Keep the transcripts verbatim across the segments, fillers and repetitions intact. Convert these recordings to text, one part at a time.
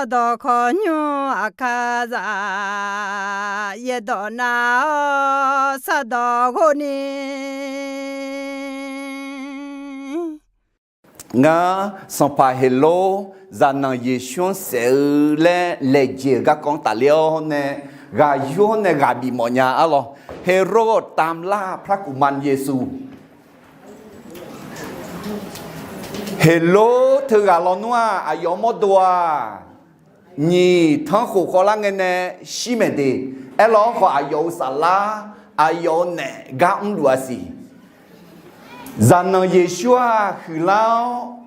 Sardawq khawqnymr aqkar zaq, yaerdawq nav-awr sardawq ghov ni. Ngar Sanqpaq Heqlor zaqnanq Yeqsur-anr saef-eu laer laejae-euq garkawv-anr tafler-awr nae, ghaq yur-awr nae ghaq bif mawf nya arlawr. Heqlor tamlar พระกุมารเยซู Heqlor teughaq lawnmr-aq, aqyawf-euq mawrdo-aq, nyiq tanrkhof khawvlar ngae nae shir maeq de. Aerlawr khawf, aqyawf-euq saflar, aqyawf-euq naef gar mrluf-a siq. Zaqnanq Yeqsur-aq, huiqlar-awr,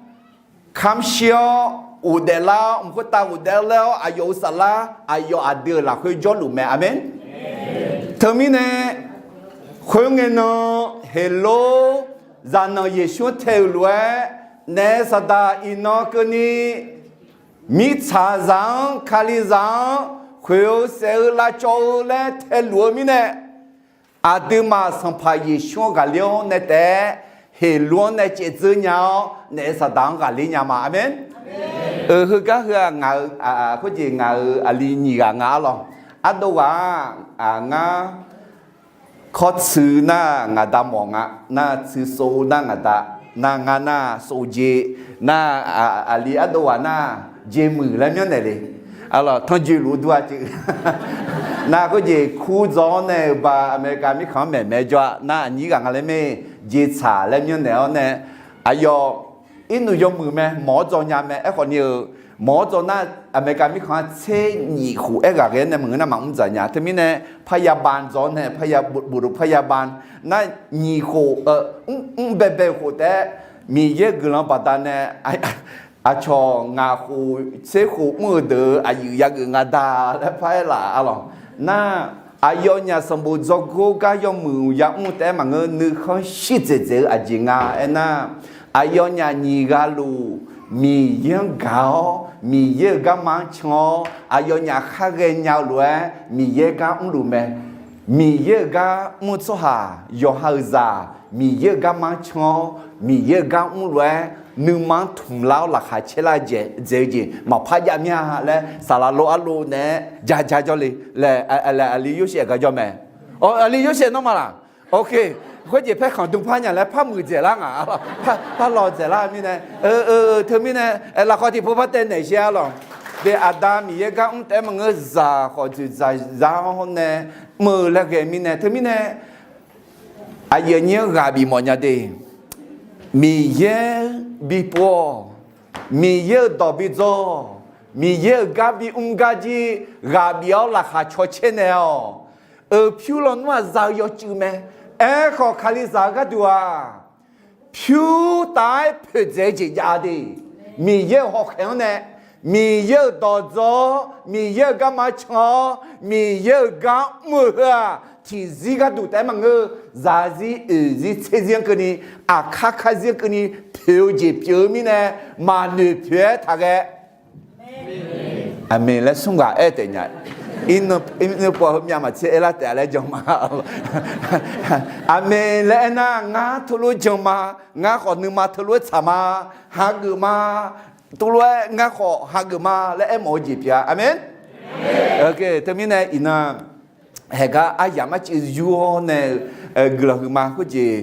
kamr shir-awr, ghofdaef lar-awr, mq khoertav ghofdaef lar-awr, aqyawf-euq saflar, aqyawf aqdui-euq lafkhoer jawrluf mae. Aqmeq. Teumirnae, khoerngae nan Heqlor zaqnanq Yeqsur-anr tae-euq lof-aer, naef saqdaq iqnan keuvni, mirtsaqzaq-anr, Kalizaq-anr khoeq-eu saef-eu lavcawv-eu laer taeluf-eu mirnae, aqduimaf Sanqpaq Yeqsur-anr ghaqler-awr nae taef-aer, Heqlor-anr nae caevdzeur nya-awr, naef saqdaq-anr ghaqler nya ma. Aqmeq. Euq, heugar heu-aq, ngaq-euq khoerjeq ngaq-euq aqli nyiq ghaq nga arlawr. Ardov ghaq-aq, ngar kawr tsuif nar ngaq da mawf nga, nar tsuif sov nar ngaq da, nar ngar nar sov jeq, nar aqli ardov ghaq nar jeq muiq laer myanrnaeq le. Arlawr, tanrjoe luf dur-a ceuq. Nar khoerjeq kur dzaw-awr nae-euq ba America mirkhanq-anr maeqmaeq jawr-a, nar aqnyir ghaq nga laer mae, jeq tsaq laer myanrnaeq-awr nae, aqyawf irnuq yawmuiq mae, mawq-awr dzaw nya mae. Aerkhawf ni-euq, mawq-awr dzaw nar America mirkhanq-anr tser nyiq khof aer ghaq ghae-aer nae maqngeur nar maqmr dzaq nya. Teumirnae parya ban dzaw-awr nae parya bofdov parya ban nar nyiq khof, mr baebae khof taef-aer Miqyaer-euq guiqlanq baqdanae aqcawq ngaq khof tser khof mr-eu deuq-eu aqyuif yageuf nga da laer paraer laf arlawr. Nar aqyawfnyaf sanqbof dzawgor gar yawmuiq yamr taef-aer maqngeur, nuikhanr shir dzaeqdzaeq-eu aqjeq nga aernar, aqyawfnyaf nyiq ghaq luf Miqyaer-anr gaq-awr, Miqyaer-euq garma-anr can-awr, aqyawfnyaf khar ghaenya-eu lof-aer Miqyaer gar mrluf mae. Miqyaer-euq gar mr-eu tsawrhaq yawqha-euq zaq Miqyaer-euq garma-anr can-awr, Miqyaer-euq gar mrluf-aer nuima-anr tmq lar-awr laqkhaq caer lar dzaeq-eu jeq maqpar jav mir-a laer saqlaq lov arlov naeq-aer ja ja jawr le laer, aqli Yorsaev gar jawr mae. Aqli Yorsaev nawr ma laq? Oke, khoerjeq paerkhanq dm par nya laer par muiqdzaeq lar ngaq, par lawqdzaeq lar-eu mirnae, eu, teumirnae, lafkhawf tiqpov par taev naeq sher arlawr. De, Aqda Miqyaer gar mr taef-aer maqngeur, zaq khawf dzoeqdzaq za-awr nae mr-eu laer ghae mirnae, teumirnae aqyuif aqnyir-anr ghaq bif mawf nya de. Miqyaer bipov-awq, Miqyaer-euq dawq bidzaw-awq, Miqyaer-euq gar bimr gar jir ghaq bif-awr laqkhaq caw caer naeq-awq. Euq pyur lawnmr-aq za-eu yawcuiv mae. Aerkhawf Kalizaq-eu gharduq-aq, pyur taf-aer poeqdzaeq-eu jeq jav de. Miqyaer-euq hawkhaeq-anr nae, Miqyaer-euq dawqdzaw-awr, Miqyaer-euq garma can-awr, Miqyaer-euq gar mr-eu heu-aq, tiqzir gharduq taef-aer maqngeur, zaqzir oeqzir tserzir-anr keuvni, aqkar karzir-anr keuvni poeq-eu jeq pyeuf-eu mirnae, maqnoeq poeq-aer taqghae. Aqmeq laer smr ghaq aer taef nya. Irnui pov heumyav maqtser aerlar taef-a laer jan ma. Aqmeq laer aernar, ngar teulof-aer jan ma. Ngar khawf nuima teulof-aer tsaq ma. Hageuf ma. Teulof-aer ngar khawf hageuf ma laer aermawf-eu jeq pyeuf-a. Aqmeq. Teumirnae iqnan haeqgar aryamq arcuiv yur-awr nae-eu guiqlanq huiqma khoerjeq,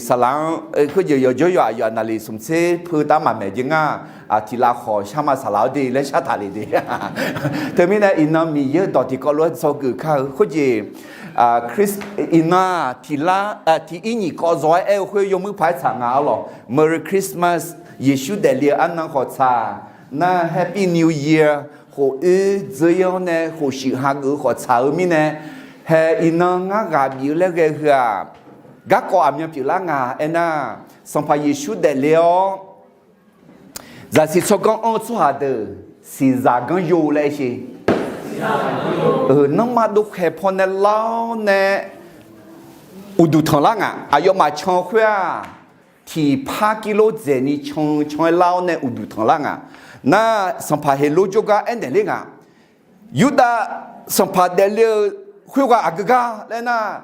saqlaq-anr khoerjeq yawqjawr yawq aqyawf aqnaqliq smq tser peu taf maqmaeq jeq ngar, tiq lav khawf shar ma saqlaq-awr de laer shar taq le de. Teumirnae iqnan Miqyaer-euq dawq tiqkawv lof-aer dzawgeuf kar-eu khoerjeq, iqnan tiq lar tiq ir nyiq kawv zawq-aer aer-eu khoer yawmuir paq-aer tsaq nga arlawq. Merry Christmas, Yeqsur daefle-eu arnan khawf tsaq. Nar Happy New Year, khof oer dzeur-ir-awr nae khofshuif hageuf-eu khawf tsaq-eu mirnae, hae iqnan ngar ghaq bif-eu laer ghae heu-aq, garkawv aqmyan pyeuflar nga aernar, Sanqpaq Yeqsur daefle-awr zaqsiq tsawrganr anr-eu tsawrhaq deuq siqzaq ganr yo laer aer sher. Nanrma dovkhaeq pawnae lar-awr nae uqduq tanqlar nga. Aqyawfmaf can-eu khoer-aq, tiqpar kirlor dzaeqni can can-aer lar-awr nae uqduq tanqlar nga. Nar Sanqpaq Heqlor jawrgar aernaeq ler nga. Yurdav sanqpaq daefle-eu khoerghaq aqgeu gar laer nar,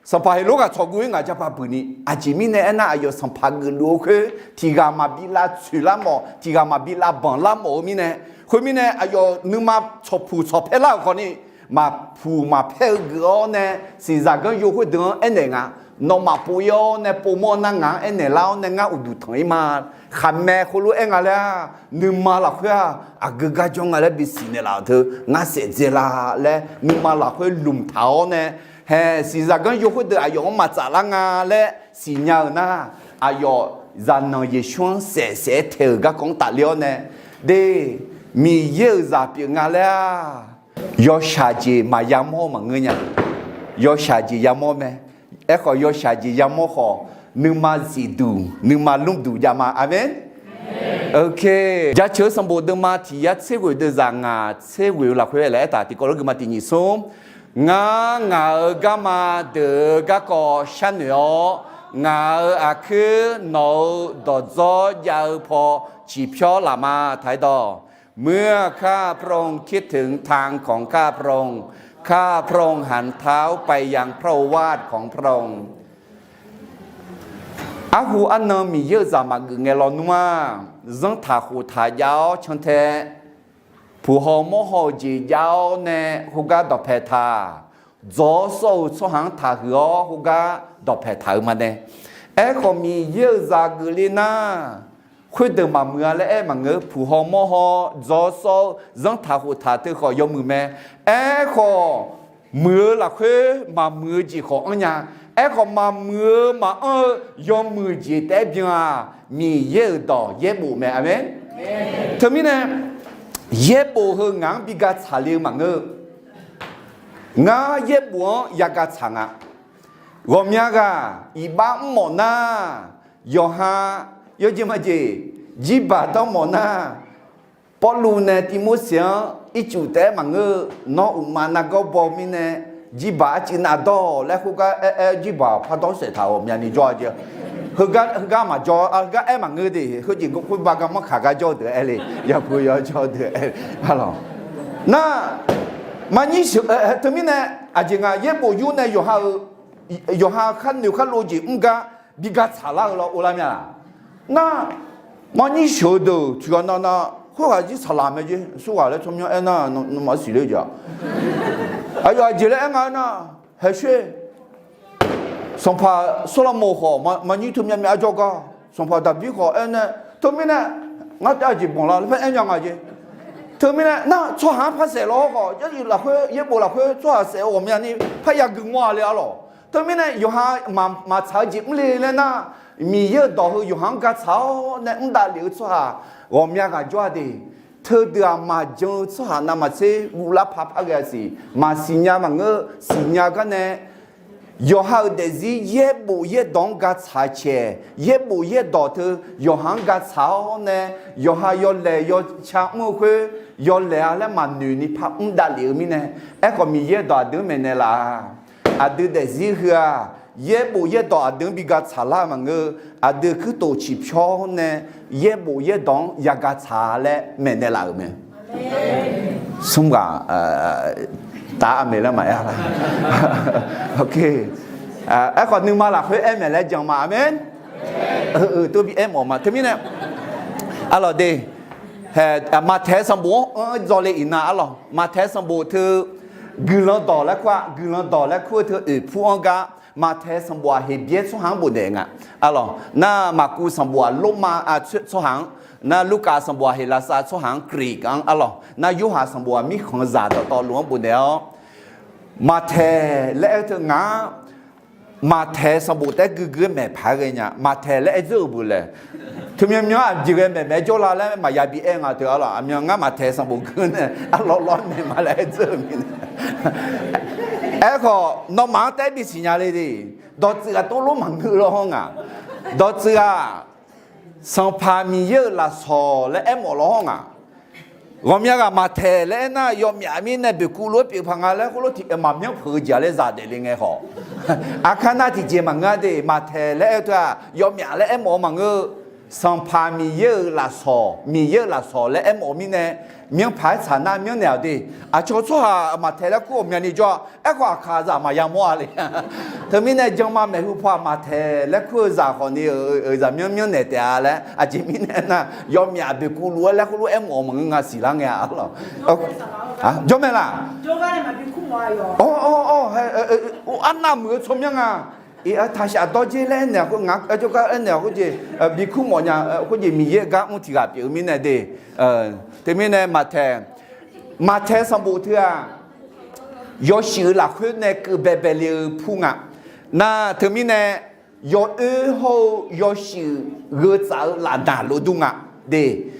Sanqpaq Heqlor ghaq tsawqguv-ir ngaq japa buiq ni, aqjeq mirnae aernar, aqyawf sanqpaq geufluf-eu khoer tiq ghaq maqbi lavtsoeq lar mawf, tiq ghaq maqbi lavbanq lar mawf-eu mirnae, khoermirnae aqyawf nuima tsawqpuq tsawqpaer lar-euq khawfni, maqpuq maqpaer-eu geuf-awr nae, siqzaq ganr yo khoerdeuq-anr aernaeq nga. Nawmaf pov-ir-awr nae povmawr nar ngaq-anr aernaeq lar-awr nae ngar uqduq tanq-ir ma. Khaqmae khoerlof-aer nga laer-aq, nuima lafkhoer-aq aqgeu gar jawr nga laer bisiq naeqlaf-euq teu ngar saef dzae la laer nuima lafkhoer lmq taq-awr nae, hae siqzaq ganr yo khoerdeuq aqyawf-anr maqtsaf lar nga laer siqnya-euq nar, aqyawf zaqnanq Yeqsur-anr saef saef-aer tae-euq garkawv-anr tafler-awr nae, de, Miqyaer-euq zaq pyeuf nga laer-aq, yawshaq jeq maqya mawr maqngeur nya. Yawshaq jeq ya mawr mae. Aerkhawf yawshaq jeq ya mawr khawf, nuima zifduq nuima lmrduq jav ma. Aqmeq. Ok. Jaceuq-eu sanqbof deuvma tiq yar tser ghoeq deuvzaq ngaq tser ghoeq-eu lafkhoer laer aertaq tiqkawv lof geufma tiq nyiq smr. Ngar ngaq-euq garma deuq-eu garkawv sharnoeq-awr, ngaq-euq aqkuir nawq-euq dawqdzawr jav-eu paw ciqpyawr laf ma. Taq-aer dawq. เมื่อข้าพระองค์คิดถึงทางของข้าพระองค์ ข้าพระองค์หันเท้าไปยังพระโอวาทของพระองค์ Arhu arnan Miqyaer-euq zaq maqgeuf ngae lawnmr-aq, zanrtaq khoftaq jav-awr cantae puq haw mawr haw-eu jeq jav-awr nae khoergar dawqpae taq, dzawr-awr sawr-eu tsawrhaq-anr taqhuiq-awr khoergar dawqpae taq-eu ma nae. Aerkhawf Miqyaer-euq zaq geufle nar, khoerdeuq maqmuiq-a laer aer maqngeur. Puq haw mawr haw, dzawr-awr sawr-eu zanrtaq khoftaq teu khawf yawmuiq mae. Aerkhawf, muiq-eu lafkhoer maqmuiq-eu jeq khawf anr nya. Aerkhawf maqmuiq-eu maqanr-eu yawmuiq jeq taef-aer byan-aq, Miqyaer-euq dawq yaerbof mae. Aqmeq. Teumirnae, yaerbof heu ngaq-anr bi ga tsaqle-eu maqngeur-eu. Ngar yaerbof-anr ya ga tsaq nga. Ghawqmya ghaq iqbax mr mawf nar, yawqha yawjeq majeq jirbaq dawr mawf nar, Pawrluv nae Tivmorseq-anr ircuf taef-aer maqngeur-eu, nawr uqma nargawr baw mirnae, jirbaq arcuiv navdawr-awq laer khoergar aer-aer jirbaq pardawr saef taq-awq myavni jawr-a jeq. Heugar maqjawr-a, heugar aer maqngeur de, heujeq khoerba garmanr kaq gar jawr-eu deuq aer le, yapuq yawjawr-eu deuq aer le. Nar, maqnyir sheuq, teumirnae, aqjeq nga yaerbof yur nae yawqha-eu, yawqha khar noeq khar lov jeq mr gar bi ga tsaqlar-eu law or lar mya laq? Nar, maqnyir sheuq-eu deuq tiqghaq nav nav khoerghaq jir saqlaq mae jer. Surghaq laer tsawrmyanr aer nar, nawmaf-anr siqler jeq-aq, aqyawf aqjeq laer aer nga aernar, haeqshoer Sanqpaq Sawrlaqmoq khawf maqnyir teu myavmyav-aer jawrgar, Sanqpaq Daqbir khawf aernae, teumirnae, ngar taef-aer aqjeq banq la laer par aer nya nga jeq. Teumirnae nar, tsawrhaq-anr par saef law-awr khawf, jarlif lafkhoer yaerbof lafkhoer tsawrhaq saef-eu ghawqmyani parya gui mawr-a le arlawq. Teumirnae yawqha maqtsaq-eu jeq mr le laer nar, Miqyaer-euq dawq heu yawqha-anr ga tsaq-awr nae mr davlef-eu tsawrhaq ghawqmya ghaq jawr-a de. Teudeuq-aq maqjan-eu tsawrhaq navmaqtser guvlar paq par ghae-a siq. Maqsiq nya maqngeur, siqnya gar nae yawqha-euq daefzir yaerbof yaerdawq-anr ga tsaq-eu caeq, yaerbof yaerdawq teu yawqha-anr ga tsaq-awr nae, yawqha yawlaeq yawca mr-eu khoer, yawlaeq-a laer maqnoeq ni par mr davlef-eu mirnae, aerkhawf Miqyaer dawq aqdui-anr maeqnaeq laf-a. Aqdui daefzir heu-aq, yaerbof yaerdawq aqdui-anr bi ga tsaqlar-eu maqngeur-eu, aqdui kuirtof ciqpyawr nae yaerbof yaerdawq-anr ya ga tsaq-a laer maeqnaeq laf-euq mae. Smr ghaq taf aqmeq laer maqaer la. Aerkhawf nuima lafkhoer aer maeq laer jan ma. Aqmeq. Tov bi aer mawf ma. Teumirnae, arlawq de, Maqtaeq sanqbof-anr anr dzawle iqnan arlawq. Maqtaeq sanqbof teu guiqlanq dawq laer kur-a, guiqlanq dawq laer kur-eu teu oeqpur-anr gar, Maqtaeq sanqbof-aq Heqbyaer tsawrhaq-anr bofnaeq nga arlawq. Nar, Maqkuv sanqbof-aq Lormav tsawrhaq-anr, nar, Lurkaf sanqbof-aq Heqlaqsar tsawrhaq-anr, Greek-anr arlawq. Nar, Yorhaq sanqbof-aq mirkhanqzaq dawqtawvluf-anr bofnaeq-awr, Maqtaeq laer aer-eu teu ngaq-anr Maqtaeq sanqbof taef-aer guigui-aer maeq paq-aer ghae nya. Maqtaeq laer aer dzeur-euq beu laer, teumyanr myanr aqjeq ghae maeq maeq-aer jawrla laer maqya bi aer nga teu arlawq. Aqmyan ngar Maqtaeq sanqbof guiqlanq nae arlawr lawr naeq ma laer aer dzeur-euq mirnae. Aerkhawf nawmaf-anr taef-aer bisiq nya le de. Dawqtsuif ghaq tov lor maqngeur lawr hawr ngaq. Dawqtsuif ghaq Sanqpaq Miqyaer-euq lafsawq laer aermawf lawr hawr ngaq. Ghawqmya ghaq Maqtaeq laer aer nar, yawmyaf mirnae boeqkuv lof-aer pyeuf paq nga laer khoerlof tiq maqmyanr peuq-eu jeq-a laer zaq daefle ngae khawf, aqkar nar tiqjeq maqngeur de. Maqtaeq laer aer-eu teu-aq yawmyaf laer aermawf-eu maqngeur-eu. Sanqpaq Miqyaer-euq lafsawq, Miqyaer-euq lafsawq laer aermawf-eu mirnae, myanrpaq-aer tsaq nar myanrnaeq-awq de. Aqcawq tsawrhaq maqtaeq laer kur ghawqmyani jawr-a. Aerkhawf aqkaqzaq maqya mawr-a le. Teumirnae janma maeqhu paw-aq maqtaeq laer kur-eu zaq khawfni-euq zaqmyanr myanrnaeq taef-a laer. Aqjeq mirnae nar, yawmyaf boeqkuv luf-aer laer khoerlof-aer mawf-eu maqngeur nga siqlar ngae-a lawq. Jawr mae laq? Arnav muiq-eu tsawrmyanr nga. Taqshaf dawrdzer laer aernaeq-a khoer, ngaq-anr jawrgar aernaeq-a khoerjeq, bikur mawf nya khoerjeq Miqyaer-euq gar mr tiq ghaq pyeuf-eu mirnae de. Teumirnae maqtaeq, maqtaeq sanqbof teu-aq, yawshuif-eu lafkhoer nae keuv baebae le-eu pur nga. Nar teumirnae yawoer hawr-eu yawshuif gheu tsaf-eu lafnaq lof dur nga de.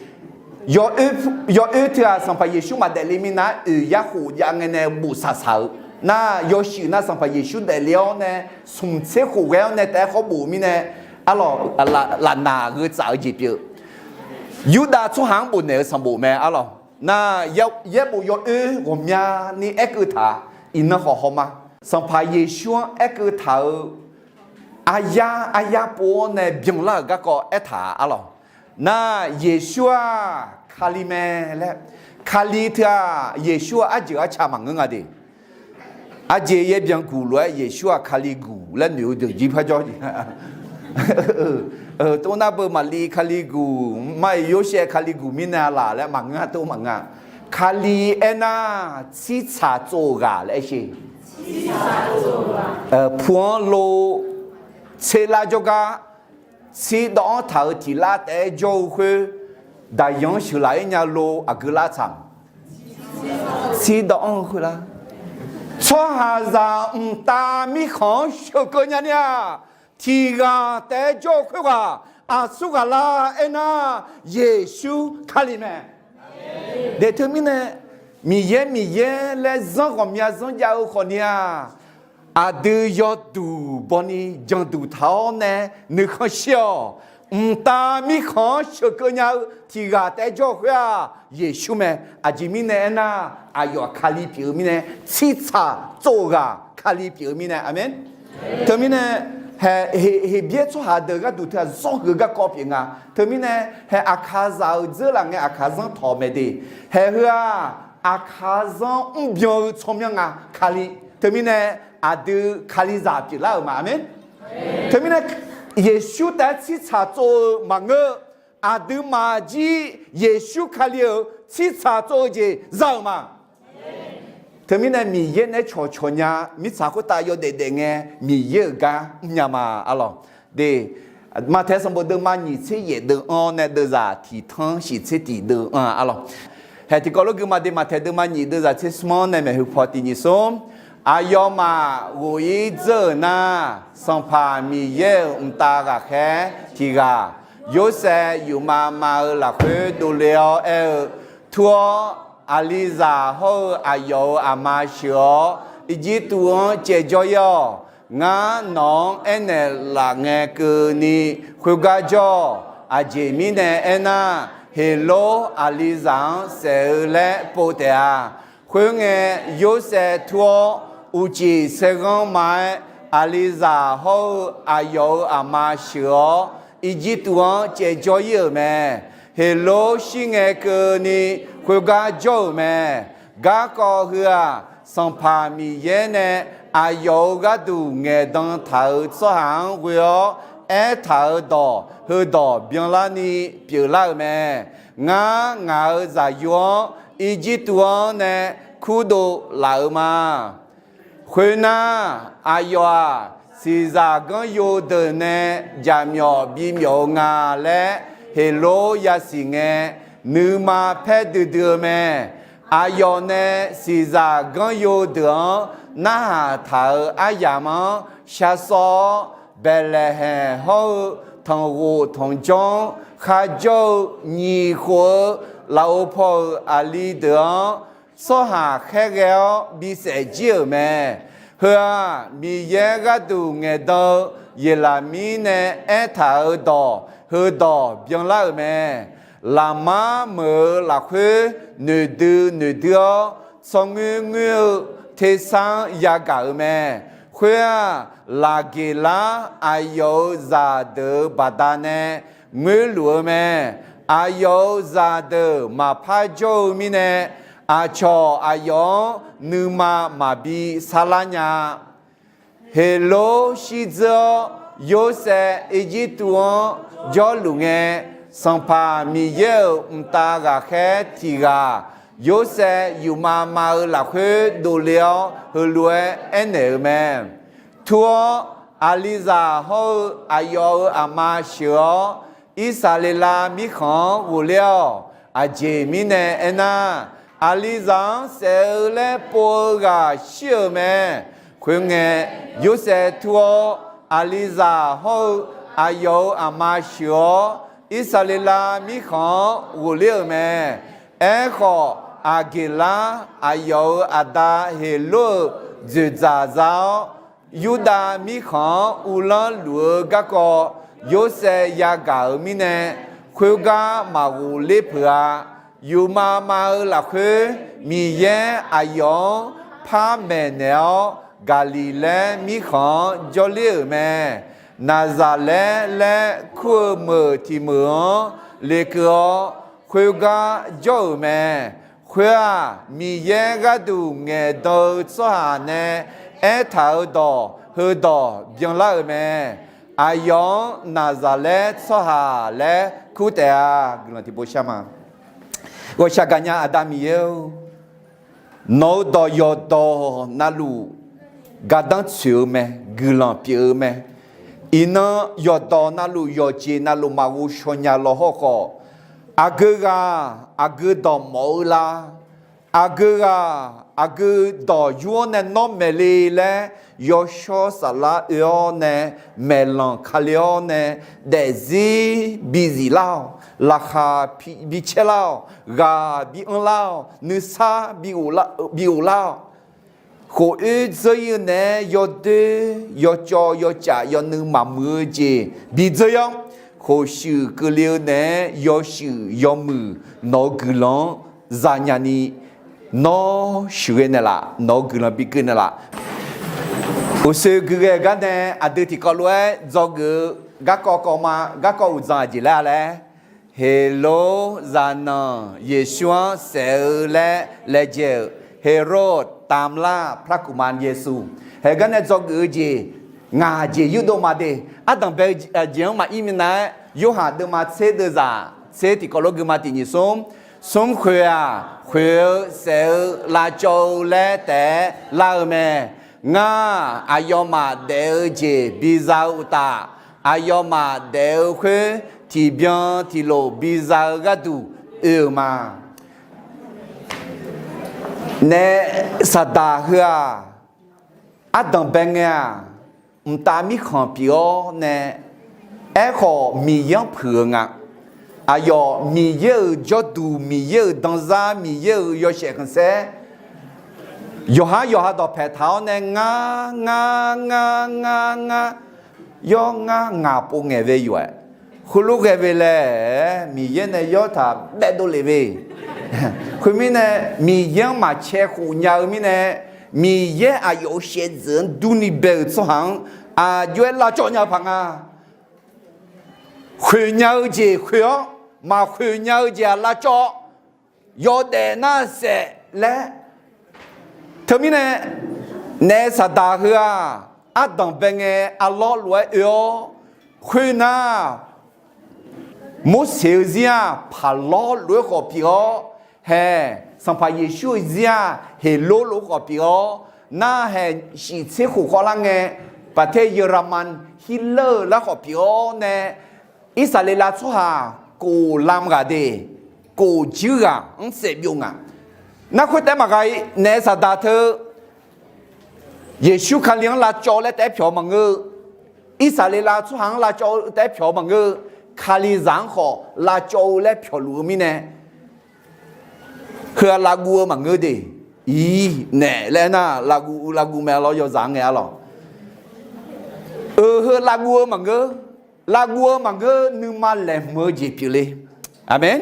Yawoer teu-aq Sanqpaq Yeqsur maqdaef le minav-aer oeq yar khof jav ngae nae bof saqsaq-eu. Nar yawshuif nar Sanqpaq Yeqsur daefle-awr nae smq tser khof ghae-awr nae taef-aer khawr bof-eu mirnae, arlawq, lafnaq gheu tsaf-eu jeq pyeuf-eu. Yurdav tsawrhaq-anr bofnaeq-eu sanqbof mae arlawq. Nar yaerbof yawoer ghawqmyani aerkeuv taq-a. Iqnan khawf hawma. Sanqpaq Yeqsur-anr aerkeuv taq-eu aryar aryar pov-awr nae byanlar-euq garkawv aertaq-a arlawq. Nar Yeqsur-aq Kali mae laer, Kali teu-aq Yeqsur-aq arjeuq arca maqngeur nga de. Aqjeq yaer byanguq lof-aer Yeqsur-aq Kali guq laer noeq-eu deuq jir parjawr jeq. Tov nar beu Maqli Kali guq, mar-iq Yorsaev Kali guq mirnae laf laer maqngeur-a, tov maqngeur-a. Kali aernar tsirtsaq tsov-eu ghaq laer aer sher. Pu-anr lo tser lar jawrgar, tsirdawv-anr taq-euq tiq lar taef-aer jawr-eu khoer, daqyan-anr sheuqlaf-ir nya lo aqgeu lar tsaq. Tsirdawv-anr-eu khoer lar. Tsawrhaqzaq mqtav mirkhanq-anr sheuqkeuv nya ni-aq, tiq ghaq taef-aer jawr-eu khoerghaq aqsur ghaq lar aernar, Yeqsur Kali mae. De teumirnae, Miqyaer Miqyaer laer zanr ghawqmya zanr jav-eu khawfni-aq, aqdui yawduq bawni janduq taq-awr nae nuikhanr shir-awq. Mqtav mirkhanq-anr sheuqkeuv nya-eu tiq ghaq taef-aer jawr-eu khoer-aq Yeqsur mae. Aqjeq mirnae aernar, aqyawf-aq Kali pyeuf-eu mirnae, tsirtsaq tsov-eu ghaq Kali pyeuf-eu mirnae, aqmeq. Teumirnae, Heqbyaer tsawrhaq deuq gharduq teu-aq zawr huiq-eu garkawv pyeuf nga. Teumirnae, hae aqkaqzaq-euq dzeurlaf ngae aqkaqzanr tawq mae de. Hae heu-aq, aqkaqzanr mrbyan-eu tsawrmyanr nga Kali. Teumirnae, aqdui Kalizaq pyeuflar-euq ma, aqmeq. Teumirnae, Yeqsur taef-aer tsirtsaq tsov-eu maqngeur. Aqduimaf jir Yeqsur Kali-euq tsirtsaq tsov-eu jeq za-euq ma. Teumirnae Miqyaer nae cawqcawq nya mirtsaq khoertav yawdaef daef ngae Miqyaer-euq gar mrnya ma arlawq. De, Maqtaeq sanqbof deuvma nyiq tser yaef deuv-anr nae deuvzaq tiq tanr shif tser tiq deuv-anr arlawq. Hae tiqkawv lof gui ma de, Maqtaeq deuvma nyiq deuvzaq tser smr-anr nae maeqhu paw tiq nyiq smr. Aqyawfmaf ghof-ir dzeur-euq nar, Sanqpaq Miqyaer-euq mqtav ghaqkhaer tiq ghaq, Yorsaev yufmav mav-eu lafkhoer dovle-awr aer-eu, Tur-awr, aqlizaq hawr-eu aqyawf-euq aqma sheuq-awr, Irjirtuv-anr caevjawr-ir-awq. Ngar nawq-anr aernaeq laf ngae keuvni khoergar jawr-awq. Aqjeq mirnae aernar, Heqlor aqlizaq-anr saef-eu laer pov taef-a. Khoerngae, Yorsaev tur-awr, uqcif saerghanr ma-aer, aqlizaq hawr-eu aqyawf-euq aqma sheuq-awr, Irjirtuv-anr caevjawr-ir-euq mae. Heqlor shir ngae keuvni khoergar jawr-euq mae. Garkawv heu-aq, Sanqpaq Miqyaer nae aqyawf-euq gharduq ngaeqdan taq-euq tsawrhaq-anr ghoe-awr aertaq-euq dawq heudawq byanlarni pyeuflar-euq mae. Ngar ngaq-euq zaqyo-anr Irjirtuv-anr nae kurdov laf-eu ma. Khoernar, aqyawf-aq, siqzaq ganryo deuq nae jaqmyawf bimyawf-eu nga laer Heqlor yasiq ngae, nuima paer duidui-eu mae. Aqyawf nae siqzaq ganryo deuq-anr narhaq taq-euq aryamq-anr sharsawr-awr, Baeqlaeqhaeq hawr-eu tanqghof tanqjawr-anr kharjawr-eu nyiq khof-eu lafov paw-euq aqli deuq-anr tsawrhaq khaerghae-awr bisaef jir-euq mae. Heu-aq, Miqyaer gharduq ngaeqdan-eu Yeqlaqmir nae aertaq-euq dawq heudawq byanlar-euq mae. Laqmar meuq-eu lafkhoer noeqdui noeqdui-awr, tsawrngoer ngoer-eu tersar-anr yagaq-euq mae. Khoer-aq, Laqgeqlar aqyawf-euq zaqdeuq-euq baqdanae ngoerluf-eu mae. Aqyawf-euq zaqdeuq maqpar jawr-eu mirnae, aqcawq aqyawf-anr nuima maqbi sarlar nya-a. Heqlor shirdzeur-awr, Yorsaev Irjirtuv-anr jawrluf ngae, Sanqpaq Miqyaer-euq mqtav ghaqkhaer tiq ghaq Yorsaev yufmav mav-eu lafkhoer dovle-awr, heulof-aer aernaeq-euq mae. Tur-awr, aqlizaq hawr-eu aqyawf-euq aqma sheuq-awr, Irsaqleqlav mirkhanq-anr ghofler-awq. Aqjeq mirnae aernar, aqlizaq-anr saef-eu laer pov-eu ghaq shir-euq mae. Khoerngae, Yorsaev tur-awr, aqlizaq hawr-eu aqyawf-euq aqma sheuq-awr, Irsaqleqlav mirkhanq-anr ghofler-euq mae. Aerkhawf, Aqgeqlar aqyawf-euq aqda Heqlor-euq dzoeqdzaq za-awr, Yurdav mirkhanq-anr uvlanr luf-eu garkawv Yorsaev yagaq-euq mirnae, khoergar maqghofler peuq-a. Yufmav mav-eu lafkhoer, Miqyaer aqyawf-anr par maeqnaeq-awr, Gaqliqlaer mirkhanq-anr jawrler-euq mae. Naqzaqlaer laer kur-eu meuq tiq meuq-anr lekeuv-awr, khoergar jawr-euq mae. Khoer-aq, Miqyaer gharduq ngaeqdan-eu tsawrhaq nae aertaq-euq dawq heudawq byanlar-euq mae. Aqyawf-anr Naqzaqlaer tsawrhaq laer kur taef-a. Guiqlanq tiqpov shar ma. Ghawqshaq gaqnya Aqda Miqyaer-or, nawq-euq dawq yawqdawq navluf gardanr tsoeq-eu mae, guiqlanq pyeuf-eu mae. Iqnan yawqdawq navluf yawqjeq navluf maqghov shaw nya law hawr khawf, aqgeu ghaq aqgeu dawq mawf-eu la? Aqgeu ghaq aqgeu dawq yur-awr nae nawr maeq le laer, yawshawr saflar oe-awr nae, maeqlanq kale-awr nae, daefzir bizif lar-awq, laqkhaq bicaer lar-awq, ghaq bi anr lar-awq, nuisar bi ghof lar-awq. Khof oer dzeur-ir-eu naeq-aer yawdoer yawcawv yawcaf yawnuiv maqmuiq-eu jeq bidzeur-ir-awr, khof shuif keuvle-eu naeq-aer yawshuif yawmuiq nawq-eu guiqlanq-anr zanya ni, nawr shuif ghae naeqlaf, nawq-eu guiqlanq bi keuv naeqlaf. Uqshoe gui ghae-eu gar nae aqdui tiqkawv lof-aer dzawgeuf-eu garkawv kawv ma, garkawv uqdzan aqjeq laer-a laer, Heqlor zaqnanq Yeqsur-anr saef-eu laer laejae-euq Heqrod tamlar พระกุมารเยซู. Haeq gar nae dzawgeuf-eu jeq ngaq jeq yurdov ma de. Ardanq bae-eu jeq-anr maqir minav-aer, Yorhaq deuvma tser deuvzaq tser tiqkawv lof geuma tiq nyiq smr, smr khoeq-aq, khoeq-eu saef-eu lavcawv-eu laer taef-aer lar-eu mae. Ngar aqyawfmaf daef-eu jeq biza-eu uqtaf, aqyawfmaf daef-eu khoer tiqbyan tiqlof biza-eu gharduq oe-euq ma. Naef Saqdaq heu-aq, ardanq bae ngae-aq, mqtav mirkhanq pyeuf-awr nae, aerkhawf Miqyaer-anr puiq-eu nga. Aqyawf Miqyaer-euq jawrduq, Miqyaer-euq danzar, Miqyaer-euq yawshaef khanqsaer, yawqhar yawqha dawqpaeq taq-awr nae ngar ngar ngar ngar ngar, yawr ngar ngaq pov ngaeq ve yawf-aer, heulof ghae ve laer Miqyaer nae yawr taq baedov lef ve. Khoermirnae, Miqyaer-anr maqcae khof nya-eu mirnae, Miqyaer aqyawf-euq shaevdzeuf-anr durni bae-euq tsawrhaq-anr aqjox-aer lavcawv nya-eu paq nga. Khoeq nya-eu jeq khoeq-awr, maqkhoeq nya-eu jeq-aq lavcawv, yawdaef nar saef laer. Teumirnae, naef Saqdaq heu-aq, ardanq bae ngae arlawr lof-aer oe-awr, khoernar, Morseq-eu zir-aq paqlawr lof-aer khawf pyeuf-awr, hae, Sanqpaq Yeqsur-eu zir-aq Heqlor lof-aer khawf pyeuf-awr, narhaeq shif tser khof khawf lar ngae, baqtae Yaqraqman hirleur-eu lar khawf pyeuf-awr nae, Irsaqleqlav tsawrhaq kof lam ghaq de, kof juir ghaq-anr saef byov nga. Nar khoertaef maqgha-ir, naef Saqdaq teu Yeqsur Kali-anr lavcawv laer taef-aer pyawq-eu maqngeur-eu, Irsaqleqlav tsawrhaq-anr lavcawv-eu taef-aer pyawq-eu maqngeur-eu, Kalizaq-anr khawf lavcawv-eu laer pyawqluf-eu mirnae, heu-aq lavguv-eu maqngeur de. Iq, naef laer aernar, lavguv lavguv mae lawr, yawzaq-anr ngae arlawq. Euq, heu lavguv-eu maqngeur. Lavguv-eu maqngeur, nuima laeqhmq-eu jeq pyeufle. Aqmeq.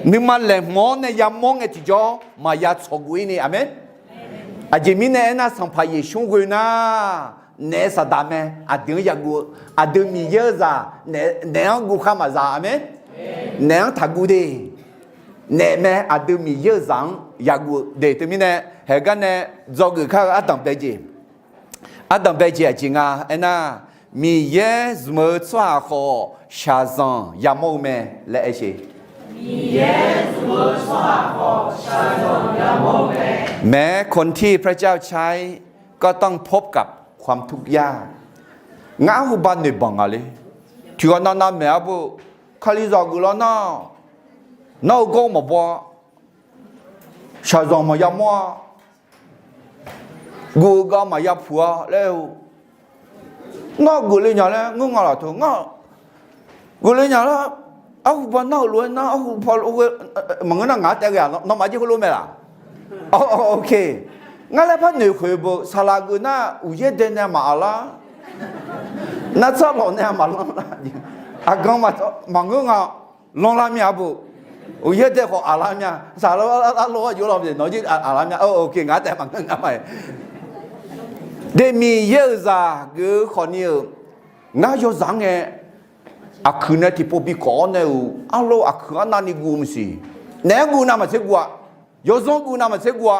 Nuima laeqhmq-awr nae yamawr ngae tiqjawr maqya tsawqguv-ir ni. Aqmeq. Aqjeq mirnae aernar, Sanqpaq Yeqsur ghoe nar, Naef saqdaq mae, aqdui-anr yaguv-eu, aqdui Miqyaer-eu zaq, naef-anr guv khar maqza, aqmeq. Naef-anr taqguv de. Naef mae, aqdui Miqyaer-eu zaq-anr yaguv-eu de. Teumirnae, haeqgar nae dzawgeuf kar-eu ardanq bae jeq, ardanq bae jeq aqjeq nga aernar, Miqyaer zmq-eu tsawrhaq khawf shaqzanq yamawr-eu mae laer aer sheq. Maeq คนที่พระเจ้าใช้ก็ต้องพบกับความทุกข์ยาก Ngar arhuba noeqbanq nga le. Tiqghaq navnav maeq-a beu, Kalizaq geuflar nar, nawr-eu gawr maqbaw-a, shaqzanq maqya mawr-a, guv-eu gar maqya puq-a laer-eu, nawr geufle nya laer ngeur nga laf teu ngar, geufle nya lar, arhuba nar-euq lof-aer nar, arhuba lof-aer maqngeur nar ngaq-anr taef ghae-aq, nawmaf jir heulof mae laf. Ngar laer par noeq khoeq beu, saqlaq geuf nar uqyaer dae nae maqaq lar, nartsar lawq nae maqlanr lar, aqgan maqngeur nga, lanrlar mir-a beu, uqyaer dae khawf aqlar mir-a, saqlaq arlawr-aer jov lawq nawq jir aqlar mir-a, ngaq-anr taef maqngeur nga ma. De Miqyaer-euq zaq geuf-eu khawfni-euq, ngar yawzaq-anr ngae, aqkuiq nae tiqpov bikawv-awr nae-euq arlawr aqkuiq arnavni guv-eu maqsiq. Naef-anr guv navmaqtser guv-a, yawzanr guv navmaqtser guv-a.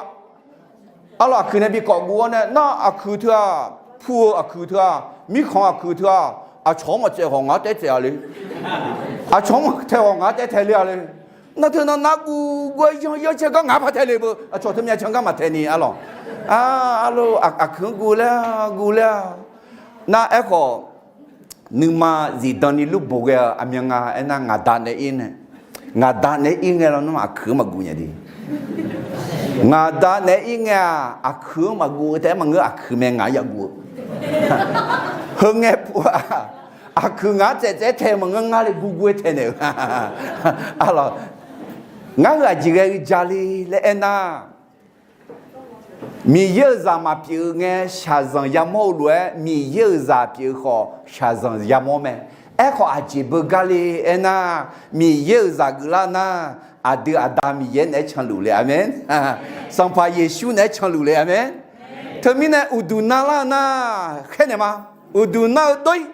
Arlawr aqkuiq nae bikawv guv-awr nae nar aqkuiq teu-aq, pur-eu aqkuiq teu-aq, mirkhanq aqkuiq teu-aq, aqcawq-anr maqtsaev khawf ngaq-anr taef tsaev-a le. Aqcawq-anr maqtae khawf ngaq-anr taef taeq le-a le. Nar teu nar nar guv guv-aer yanr yanr caer gar ngaq-anr par taeq le beu, aqcawq teu myav caer gar maqtaeq ni arlawr. Arlawr aqkuiq-anr guv laer-a, guv laer-a. Nar aerkhawf, nuima zifdan ni lur bof ghae-eu aqmyan nga aernar, ngaq da naeq-aer ir nae, ngaq da naeq-aer ir ngae lawr nar aqkuiq-anr maqguv nya de. Ngaq da naeq-aer ir ngae-aq, aqkuiq-anr maqguv-eu taef-aer maqngeur, aqkuiq mae ngaq-anr yaguv-eu. Heu ngae pov-aq, aqkuiq ngaq-anr tsaev tsaev-aer tae maqngeur, ngar le guv guv-aer taeq naeq-eu. Arlawr, ngar heu aqjeq ghae-eu ja le laer aernar, Miqyaer-euq zaq maqpyeuf-eu ngae shaqzanq yamawr-eu lof-aer, Miqyaer-euq zaq pyeuf-eu khawf shaqzanq yamawr mae. Aerkhawf aqjeq beugar le aernar, Miqyaer-euq zaq geuflar nar, aqdui aqda Miqyaer naeq-aer canluf le, aqmeq. Sanqpaq Yeqsur naeq-aer canluf le, aqmeq. Teumirnae uqduq narlar-eu nar, khaernaeq ma. Uqduq nar-eu dov-ir,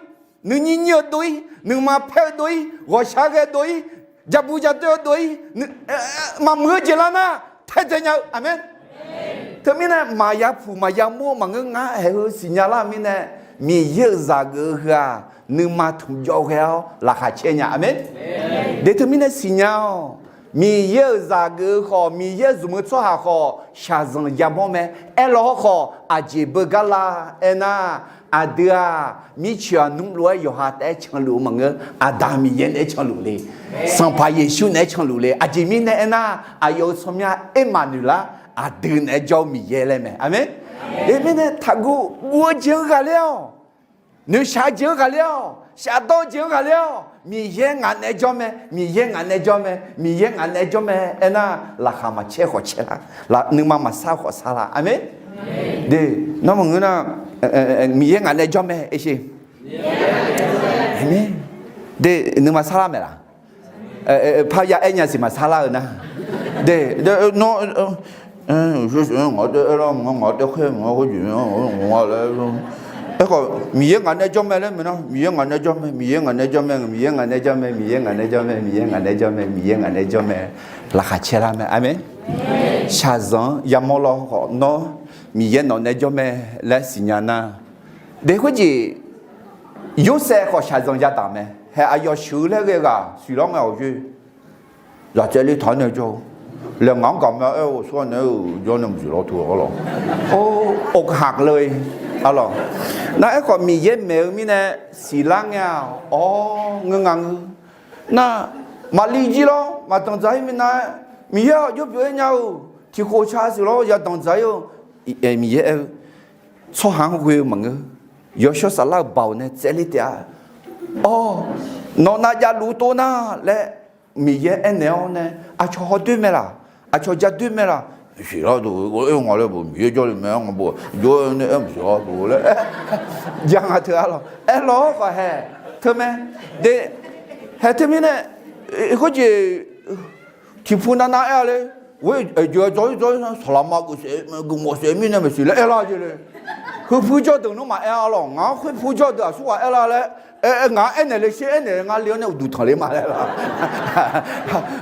nuinyir nyir-eu dov-ir, nuima paer-eu dov-ir, ghawqshaq ghae dov-ir, jaqbu jaqdoer-eu dov-ir, maqmuiq-eu jeq lar nar, taedzae nya-eu, aqmeq. Teumirnae maqya puq maqya mawr maqngeur, ngar haeq heu siqnya lar-eu mirnae, Miqyaer-euq zaq geuf-eu heu-aq, nuima tmq jawv ghae-awr laqkhaq caer nya, aqmeq. De teumirnae siqnya-awq. Miqyaer-euq zaq geuf-eu khawf, Miqyaer zmq-eu tsawrhaq khawf shaqzanq yamawr mae. Aerlawr khawf aqjeq beugar la aernar, aqdui-aq mircoeq aqnmr lof-aer yawqha taef-aer canluf-eu maqngeur, aqda Miqyaer naeq-aer canluf le. Sanqpaq Yeqsur naeq-aer canluf le. Aqjeq mirnae aernar, aqyawf-euq tsawrmyanr Ermaqnoeqlar, aqdui naeq-aer jawr-eu Miqyaer laer mae, aqmeq. Teumirnae taqguv, guv-eu jeq-anr ghaqler-awq. Noeqshaq-eu jeq-anr ghaqler-awq. Shafdawr-eu jeq-anr ghaqler-awq. Miqyaer ngaq naeq-aer jawr mae, Miqyaer ngaq naeq-aer jawr mae, Miqyaer ngaq naeq-aer jawr mae aernar, laqkhaq maqcaer khawf caer la, nuima maqsar khawf sar la, aqmeq. De, nawr maqngeur nar, Miqyaer ngaq naeq-aer jawr mae, aer sher. De, nuima sar lar maeq laq? Parya aer nya siq maqsar lar-eu nar. De, nawr ngaq-anr taef aer lar, ngaq-anr taef khaer, ngaq-anr khoerjeq, aerkhawf Miqyaer ngaq naeq-aer jawr mae laer maeq nar, Miqyaer ngaq naeq-aer jawr mae, Miqyaer ngaq naeq-aer jawr mae, Miqyaer ngaq naeq-aer jawr mae, Miqyaer ngaq naeq-aer jawr mae, Miqyaer ngaq naeq-aer jawr mae, Miqyaer ngaq naeq-aer jawr mae, laqkhaq caer lar mae, aqmeq. Shaqzanq-anr yamawr lawr khawf nawr, Miqyaer nawq naeq-aer jawr mae laer siqnya nar, de khoerjeq, Yorsaev khawf shaqzanq yadaq mae. Haeq aqyawf sheuq-eu laer ghae ghaq siqlar ngae awq yoer. Zaqtsaevle taq-aer nae jawr-eu laer ngaq-anr gaq ma aer-eu, sawr nae-eu jawr nae maqsiq lawr teu-awr lawq. Or, อกหักเลย arlawq. Nar aerkhawf Miqyaer maeq-eu mirnae siqlar ngae-aq, awr ngeur nga ngeur. Nar, maqli jir lawr maq danqdzaq-ir minav-aer, Miqyaer-awq jawr pyeuf-aer nya-eu, tiqkhof ca siq lawr ya danqdzaq-ir-eu, Miqyaer aer-eu, tsawrhaq-anr ghoe-eu maqngeur. Yawshawr Saflar-euq baoq nae tsaevler taef-a. Awr, nawq nav javluf tov nar laer Miqyaer aernaeq-awr nae, aqcawq hawdoer mae laq? Aqcawq ja doer mae laq? Siqlar dov-eu, aer-eu nga laer beu, Miqyaer jawrle mae-anr nga beu, jawr nae aer maqsiq-a beu laer, ja nga teu-a lawq. Aerlawr-awr khawf haeq teu mae. De, haeq teumirnae, khoerjeq tiqpu navnav aer-a le. Ghoer-eu aqjox-aer dzawr-ir dzawr-ir nar, saqlaqma geufsaef geufmawf saef mirnae maqsiq laer aerlar jeq le. Khoerpur jawrdeuq nawmaf aer-a lawq, ngaq-anr khoerpur jawrdeuq aqsurghaq aer lar laer, ngaq-anr aernaeq le sher, aernaeq le ngar le-awr nae uqduq tanq le ma laer lawq.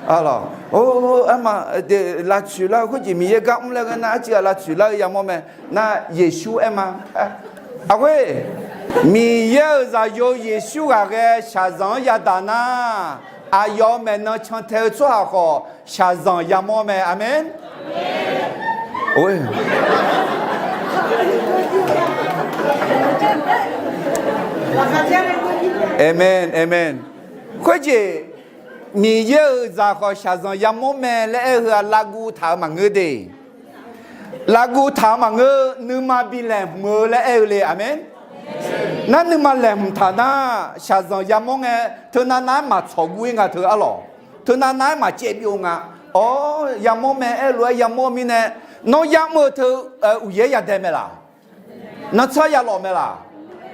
Arlawq, aer ma, lavtsoeq lar-eu khoerjeq Miqyaer gar mr laer ghae nar, arciv ghaq lavtsoeq lar-eu yamawr mae. Nar Yeqsur aer ma. Aqghoer, Miqyaer-euq zaqyo Yeqsur ghaqghae shaqzanq-anr yadaq nar, aqyawf maeqnan cantae-eu tsawrhaq khawf shaqzanq yamawr mae. Aqmeq. Aqmeq, aqmeq. Khoerjeq, Miqyaer-euq zaq khawf shaqzanq yamawr mae laer aer-eu heu-aq, lavguv taq-eu maqngeur de. Lavguv taq-eu maqngeur, nuima bi laeqhmq-eu laer aer-eu le. Aqmeq. Nar nuima laeqhmq taq nar, shaqzanq yamawr ngae, teunav nav-aer maqtsawq guv-ir nga teu arlawq. Teunav nav-aer maqcaev byov nga. Awr, yamawr mae aer lof-aer yamawr-eu mirnae, nawr yamr-eu teu uqyaer yadae mae laq? Nanrtsar yalawf mae laq?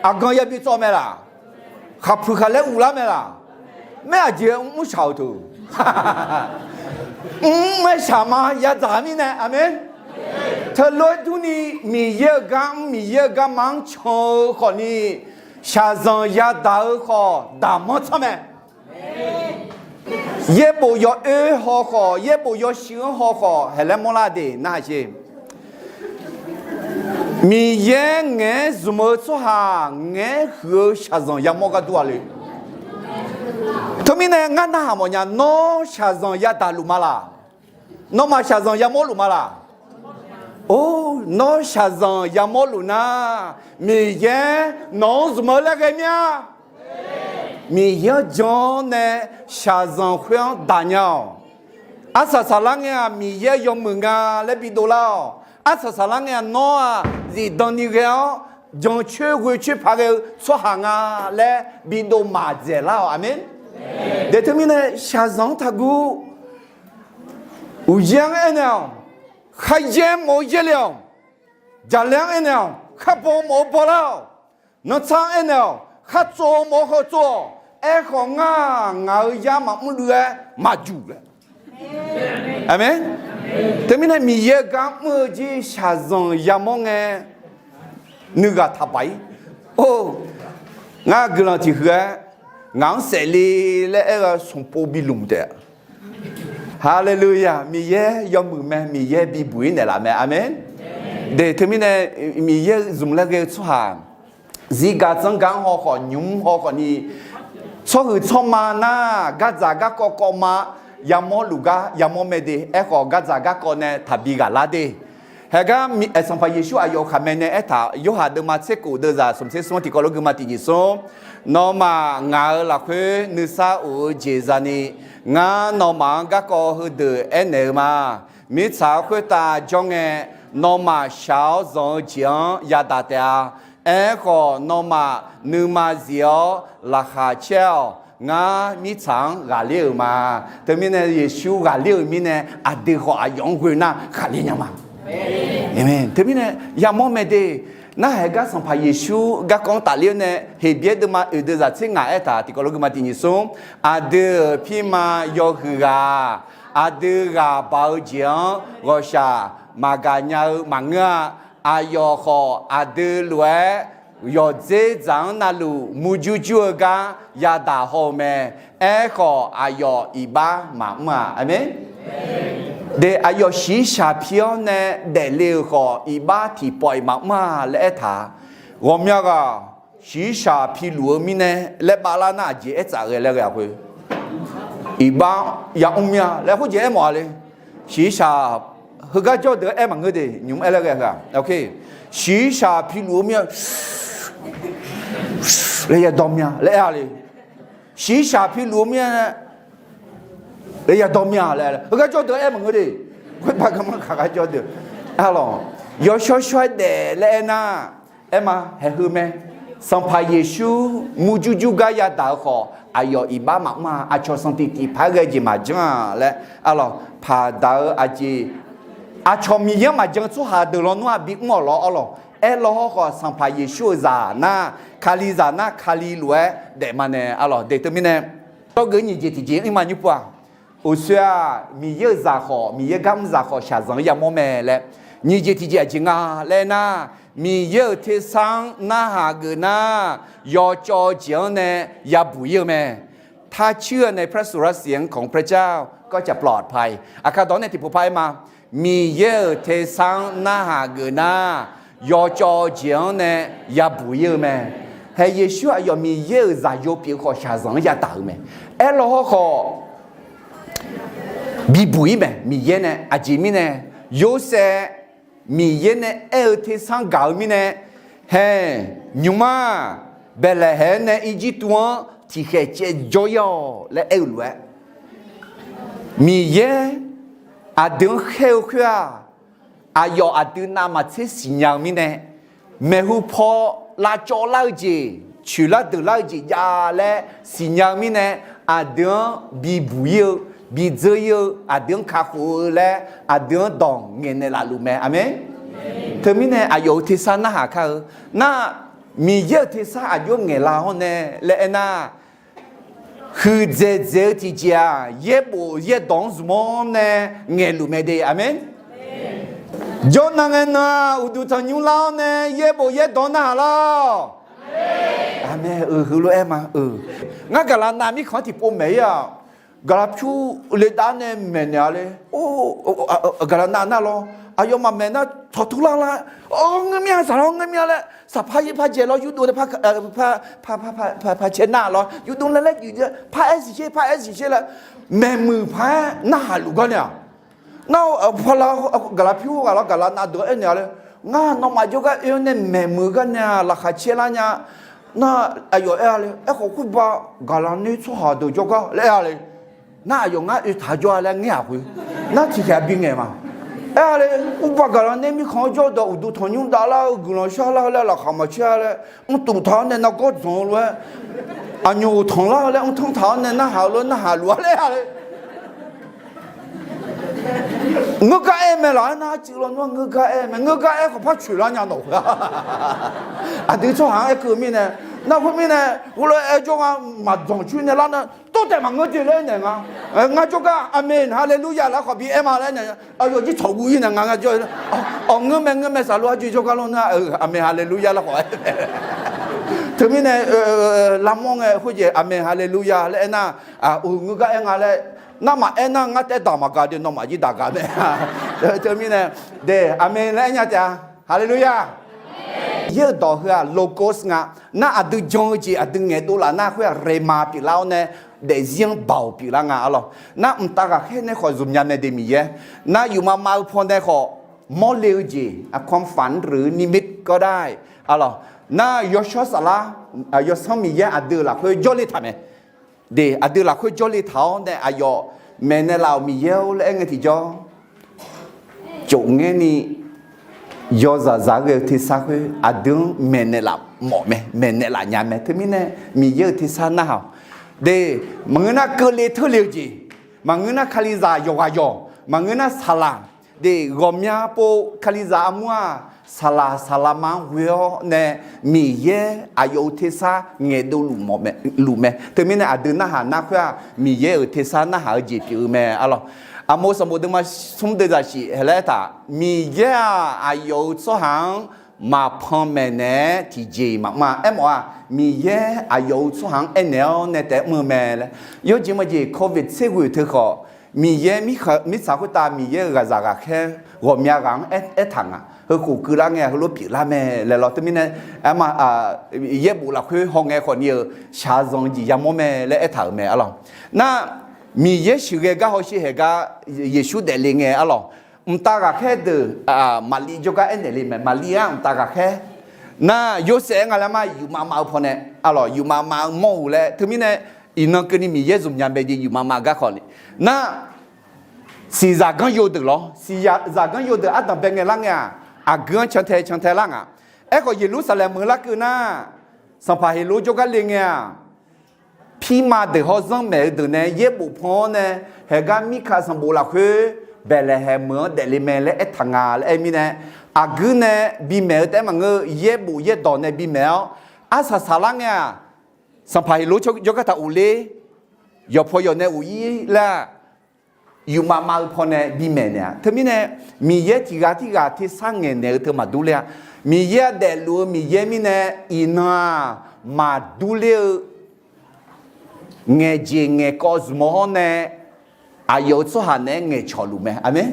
Aqgan yabi tsawv mae laq? Khaqpuiq khaqlaer uvlar mae laq? Maer aqjeq mr shaq-euq teu. Mr-aer shaq ma yadzaq mirnae. Aqmeq. Teulof-aer durni, Miqyaer-euq gar mr, Miqyaer-euq garma-anr can-eu khawfni, shaqzanq yadaq-eu khawf daqmanr tsanr mae. Yaerbof yawoer haw khawf, yaerbof yawshuif-anr haw khawf, haeq laer mawrlar de nar sher. Miqyaer ngaeq-aer zmq-eu tsawrhaq ngaeq-aer huiq-eu shaqzanq yamawr gar dur-a le. Teumirnae ngar narhaq mawfnya, nawr shaqzanq yadaq luf ma laq? Nawmaf shaqzanq yamawr luf ma laq? Or, nawr shaqzanq yamawr luf nar, Miqyaer nawq-anr zmq-eu laer ghae mir-a. Miqyaer-anr jan-awr nae shaqzanq khoer-anr daq nya-awq. Arsaq saqlar ngae-aq Miqyaer yawmuiq nga laer bidov lar-awq. Arsaq saqlar ngae-aq nawr-aq zifdan ni ghae-awr jancoer ghoecoer paq ghae-eu tsawrhaq nga laer bidov maqdzaeq lar-awq. Aqmeq. Daeq teumirnae shaqzanq-anr taqguv. Uqyaer-anr aernaeq-awq, kharyaer mawf-eu yaerle-awq. Jaqlaer-anr aernaeq-awq, kharbaw mawf-eu bawlar-awq. Nanrtsar-anr aernaeq-awq, khartsov mawf-eu heutsov-awq. Aerkhawf ngar-aq ngaq-euq yar maqmr luiv-aer maqjuq laer. Aqmeq. Teumirnae Miqyaer-eu gar mr-eu jir shaqzanq yamawr ngae, nuighaq taqbaq-ir. Or, ngar guiqlanq tiqhuiq-aer ngaq-anr saefle laer aer-eu smqpov bi lmq taef-a. Haleluya! Miqyaer yawmuiq mae, Miqyaer bibuq-ir naeqlaf mae. Aqmeq. Daeq teumirnae Miqyaer zmq laer ghae-eu tsawrhaq zirgaq tsanrgaq-anr haw khawf, nymq-mr haw khawfni, tsawrhuiq tsawrma nar gardzaq garkawv kawv ma yamawr luf gar yamawr mae de. Aerkhawf gardzaq garkawv nae taqbi ghaq lar de. Haegar Sanqpaq Yeqsur aqyawf-euq khaqmae nae aertaq, Yorhaq deuvma tser kof deuvzaq smq tser smr-anr tiqkawv lof guima tiqnyiq smr, nawmaf ngaq-euq lafkhoer nuisar of-eu jeq zani, ngar nawmaf-anr garkawv heudeuq aernaeq-eu ma. Mirtsaq-anr khoertav jawr ngae, nawmaf shaq-awr zanq-eu jeq-anr yadaq taef-a. Aerkhawf nawmaf nuima zif-awr laqkhaq caer-awq. Ngar mirtsaq-anr ghaqler-euq ma. Teumirnae Yeqsur ghaqler-euq mirnae aqdui khawf aqyawf-anr ghoe nar ghaqler nya ma. Aqmeq. Teumirnae yamawr mae de. Narhaq gar Sanqpaq Yeqsur garkawv-anr tafler-awr nae Heqbyaer deuvma oeq deuvzaq tser ngaq aertaq tiqkawv lof guima tiqnyiq smr, aqdui-euq pirma yawhuiq ghaq, aqdui ghaq baq-eu jeq-anr ghawqshaq maqgaq nya-eu maqngeur-a. Aqyawf khawf aqdui lof-aer yawqdzer dzaq-anr navluf murjur jur-eu gar yadaq haw-eu mae. Aerkhawf aqyawf iqbax maqmr-a. Aqmeq. De, aqyawf shiqshaq pi-awr nae daefle-euq khawf iqbax tiqpawf-iq maqmr-a laer aertaq-a. Ghawqmya ghaq shiqshaq piluf-eu mirnae laer bavlar nar aqjeq aertsaf ghae laer ghae-a khoer, iqbax yamr mir-a laer khoerjeq aermawf-a le. Shiqshaq heugar jawr deuq-aer aer maqngeur de, nymq-mr aer laer ghae-a. Shiqshaq piluf-eu mir-a laer yadawr mir-a laer aer-a le. Shiqshaq piluf-eu mir-a laer yadawr mir-a laer heugar jawr deuq-aer aer maqngeur de. Khoerpav garmanr kaq gar jawr deuq, arlawq, yawshawr shawr-aer daef laer aernar, aerma haeqheu mae. Sanqpaq Yeqsur murjur jur gar yadaq-eu khawf aqyawf iqbax maqmr-a. Aqcawq sanqtiq tiqpaq-aer ghae jeq maqjanr-a laer, arlawq, paqdaq-eu aqjeq, aqcawq Miqyaer-anr maqjan-eu tsawrhaq deuq lawnmr-aq bimr-awq lawr, arlawq, aerlaw hawr khawf Sanqpaq Yeqsur-euq zaq nar, Kalizaq nar, Kali lof-aer daef ma nae, arlawq, de teumirnae, tsawrgeuf nyiq jeq tiqjeq-anr ma nymr pov-aq. Uqshoe-aq, Miqyaer-euq zaq khawf, Miqyaer gar mr zaq khawf shaqzanq-anr yamawr mae laer, Nyiq jeq tiqjeq aqjeq nga laer aernar, Miqyaer-euq tersar-anr narhaq geuf nar, yawcawv jeq-anr nae yabuq ir-eu mae. ถ้าเชื่อในพระสุรเสียงของพระเจ้า ก็จะปลอดภัย. Aqkar dawq-anr nae tiqpov par aer ma. Miqyaer-euq tersar-anr narhaq geuf nar, yawcawv jeq-anr nae yabuq ir-eu mae. Hae Yeqsur aqyawf Miqyaer-euq zaqyo pyeuf khawf shaqzanq-anr yadaq-euq mae. Aerlaw hawrkhawf bibuq ir mae Miqyaer nae. Aqjeq mirnae, Yorsaev Miqyaer nae aer-eu tersar gaq-eu mirnae, hae, nymq ma, Baeqlaeqhaeq-anr nae Irjirtuv-anr tiqkhaeq caev jawr ir-awq laer aer-eu lof-aer, Miqyaer aqdui-anr khaer-eu khoer-aq, aqyawf aqdui navmaqtser siqnya-eu mirnae, maeqhu paw lavcawv lar-eu jeq, coeqlar deuqlar-eu jeq jav laer siqnya-eu mirnae, aqdui-anr bibuq ir-eu, bidzeur ir-eu, aqdui-anr kakhof-eu laer aqdui-anr dawq ngaeqnaeq lafluf mae. Aqmeq. Teumirnae aqyawf-euq tersar narhaq kar-eu nar, Miqyaer-euq tersar aqjox ngaeqlar-awr nae laer aernar, huiqdzaeq dzaeq-eu tiqjeq-aq, yaerbof yaerdawq-anr zmq-awr nae ngaeqluf mae de. Aqmeq. Jawrnan ngae nan-aq, uqduq tanqnymr lar-awr nae yaerbof yaerdawq-anr narhaq lar-awq. Aqmeq. Euq, heulof-aer ma. Ngar gaqlaqnav mirkhanq-anr tiqpov maeq ir-aq, gaqlaq pyur le dav nae maeqnaeq-a le. Gaqlaqnav nar lawr, aqyawfmaf maeq nar tawqtur lar lar, ngeur mir-a, saqlaq-awr ngeur mir-a laer, saqpar yaer par dzaeq lawr, yurdov nae par cae nar lawr, yurdov laer laer juif par aer siq sher, par aer siq sher laer, maeqmuiq paq-aer narhaq luf gar nae-aq, nar, gaqlaq pyur ghaq lawr, gaqlaq nav deuq-anr aernaeq-a le. Ngar nawmaf jawrgar oe-awr nae maeqmuiq gar nae-aq, laqkhaq caer lar nya. Nar, aqyawf aer-a le, aerkhawf khoerba gaqlaq noer tsawrhaq deuq jawrgar laer aer-a le. Nar, aqyawf ngar oe taq jawr-a laer ngaer-aq khoer, nar tiqkhaeq bi ngaeq ma. Aer-a le, khoerba gaqlaq noer mirkhanq-anr jawr dawq uqduq tanqnymr davlar-eu guiqlanq sharlar-eu laer laqkhaq maqcaer-a laer, mrtuf taq-awr nae nargawr dzanq-eu lof-aer, aqnyawf uqtanq lar-eu laer mrtanr taq-awr nae narhaq-eu lof-aer narhaq luf-a laer-a le. Ngeur gar aer mae laf-aer nar, arcuiv lawnmr-anr ngeur gar aer mae. Ngeur gar aer khawf par coeqlar nya nawq khoer-a. Aqdui tsawrhaq-anr aer keuv-eu mirnae, nar khoermirnae, heulof-aer jawr nga, maqdzanq coer nae lar nar, tawr taef maqngeur de laer aernaeq nga. Ngar jawrgar aqmeq haleluya laer khawf bi aer ma laer aernaeq, aqyawf jir tsawq guv ir nae nga ngar jawr, awq, ngeur mae, ngeur mae, saqlor arjir jawrgar lawr nar, aqmeq haleluya laer khawf aer. Teumirnae, lavmawr ngae khoerjeq aqmeq haleluya laer aernar, uq ngeur gar aer nga laer, nar maqaer nar ngar taef daq maqgaq de, nawmaf jir daq gaq mae. Teumirnae, de, aqmeq laer aer nya taef-a. Haleluya. Yaer-eu dawq heu-aq logos nga. Nar aqdui jan-eu jeq aqdui ngaeqdov laf nar khoer-aq rema pyeuflar-awr nae daefzir-anr baoq pyeuflar nga arlawq. Nar mqtav ghaqkhaer nae khawf zmqnya mae de Miqyaer. Nar yufmav mav-eu pawnae khawf mawrle-eu jeq, ความฝันหรือนิมิตก็ได้ arlawq. Nar yawshawr saflar, yawsanr Miqyaer aqdui-euq lafkhoer jawrle taq mae. De, aqdui lafkhoer jawrle taq-awr nae aqyawf maeqnaeq laf-euq Miqyaer-or laer aer ngae tiqjawr, cofngaer ni yawzaq zaq-aer ghae-eu tersar khoer aqdui-anr maeqnaeq laf mawf mae, maeqnaeq laf nya mae. Teumirnae Miqyaer-euq tersar narhaq-awq. De, maqngeur nar keuvle teurle-eu jeq, maqngeur nar Kalizaq yawqghaq yawq, maqngeur nar saqlaq, de, ghawqmya pov Kalizaq armur-aq, saqlaq saqlaq ma-anr ghoe-awr nae Miqyaer aqyawf-euq tersar ngaeqdov luf mae. Teumirnae aqdui narhaq nar khoer-aq Miqyaer-euq tersar narhaq-eu jeq pyeuf-eu mae arlawq. Aqmov sanqbof deuvma smr deuv zaqsiq haeq laer aertaq, Miqyaer-aq aqyawf-euq tsawrhaq-anr maqpan maeqnaeq-aer tiqjeq-iq maqmr-a. Aermawf-aq Miqyaer aqyawf-euq tsawrhaq-anr aernaeq-awr nae taef-aer mr-eu mae laer. Yawjeq maqjeq covid tser ghoeq teu khawf, Miqyaer mirtsaq khoertav Miqyaer-euq ghaqzaq ghaqkhaer ghawqmya ghaq-anr aertaq ngaq, heukhof keuvlar ngae heulof pyeuflar mae laer lawr. Teumirnae, yaerbof lafkhoer hawngae khawfni-euq shaqzanq jeq yamawr mae laer aertaq-euq mae arlawq. Nar, Miqyaer sheuqghae gar hawsher haeq gar Yeqsur daefle ngae arlawq. Mqtav ghaqkhaer deuq, Maqliv jawrgar aernaeq le mae. Maqliv-anr mqtav ghaqkhaer, nar Yorsaev-aer nga laer ma, yufmav mav-eu pawnae arlawq, yufmav mav-eu mawr-euq laer. Teumirnae iqnan keuvni Miqyaer zmqnya mae jeq yufmav mav-eu gar khawfni. Nar, siqzaq ganr yodeuq lawr, siqzaq ganr yodeuq ardanq bae ngae lar ngae-aq, aqgeu-anr cantae cantae lar ngaq. Aerkhawf Yeqlursaqlaeq meuq larkeuv nar, sanqpaq Heqlor jawrgar le ngae-aq, pirma deuq hawr zanr maeq-eu deuq nae yaerbof pan-awr nae, haeq gar Mirka sanqbof lafkhoer Baeqlaeqhaeq meuq-anr daefle mae laer aertaq nga laer aer mirnae, aqgeu nae bimaeq-eu taef-aer maqngeur, yaerbof yaerdawq nae bimaeq-awr, arsaq saqlar ngae-aq, sanqpaq Heqlor jawrgar taq ghofler, yawqpaw yawq nae ghofler laer-aq, yufmav mav-eu pawnae bimaeq naeq-a. Teumirnae, Miqyaer tiqghaq tirghaq tersar ngaeqnaeq-eu teu maqdur ler-a. Miqyaer-anr daefluf-eu Miqyaer mirnae, iqnan-aq maqdur ler-eu ngaeqjeq ngaeqkawv zmq-awr nae, aqyawf-euq tsawrhaq naeq-aer ngaeqcawq luf mae. Aqmeq.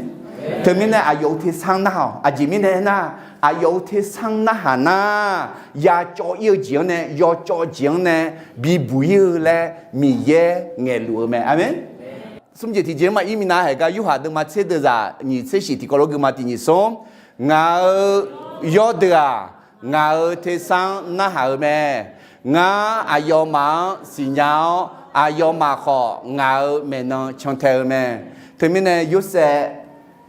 Teumirnae aqyawf-euq tersar narhaq-awq. Aqjeq mirnae nar, aqyawf-euq tersar narhaq nar, yacawv ir-eu jeq-anr nae, yawcawv jeq-anr nae bibuq ir-eu laer Miqyaer ngaeqluf-eu mae. Aqmeq. Smrjeq tiqjeq-anr maqir minav haeq gar, Yorhaq deuvma tser deuvzaq nyiq tser shiq tiqkawv lof geuvma tiq nyiq smr, ngaq-euq yawrdeuq-aq, ngaq-euq tersar-anr narhaq-eu mae. Ngar aqyawfmaf-anr siqnya-awr, aqyawfmaf khawf ngaq-euq maeqnan cantae-eu mae. Teumirnae Yorsaev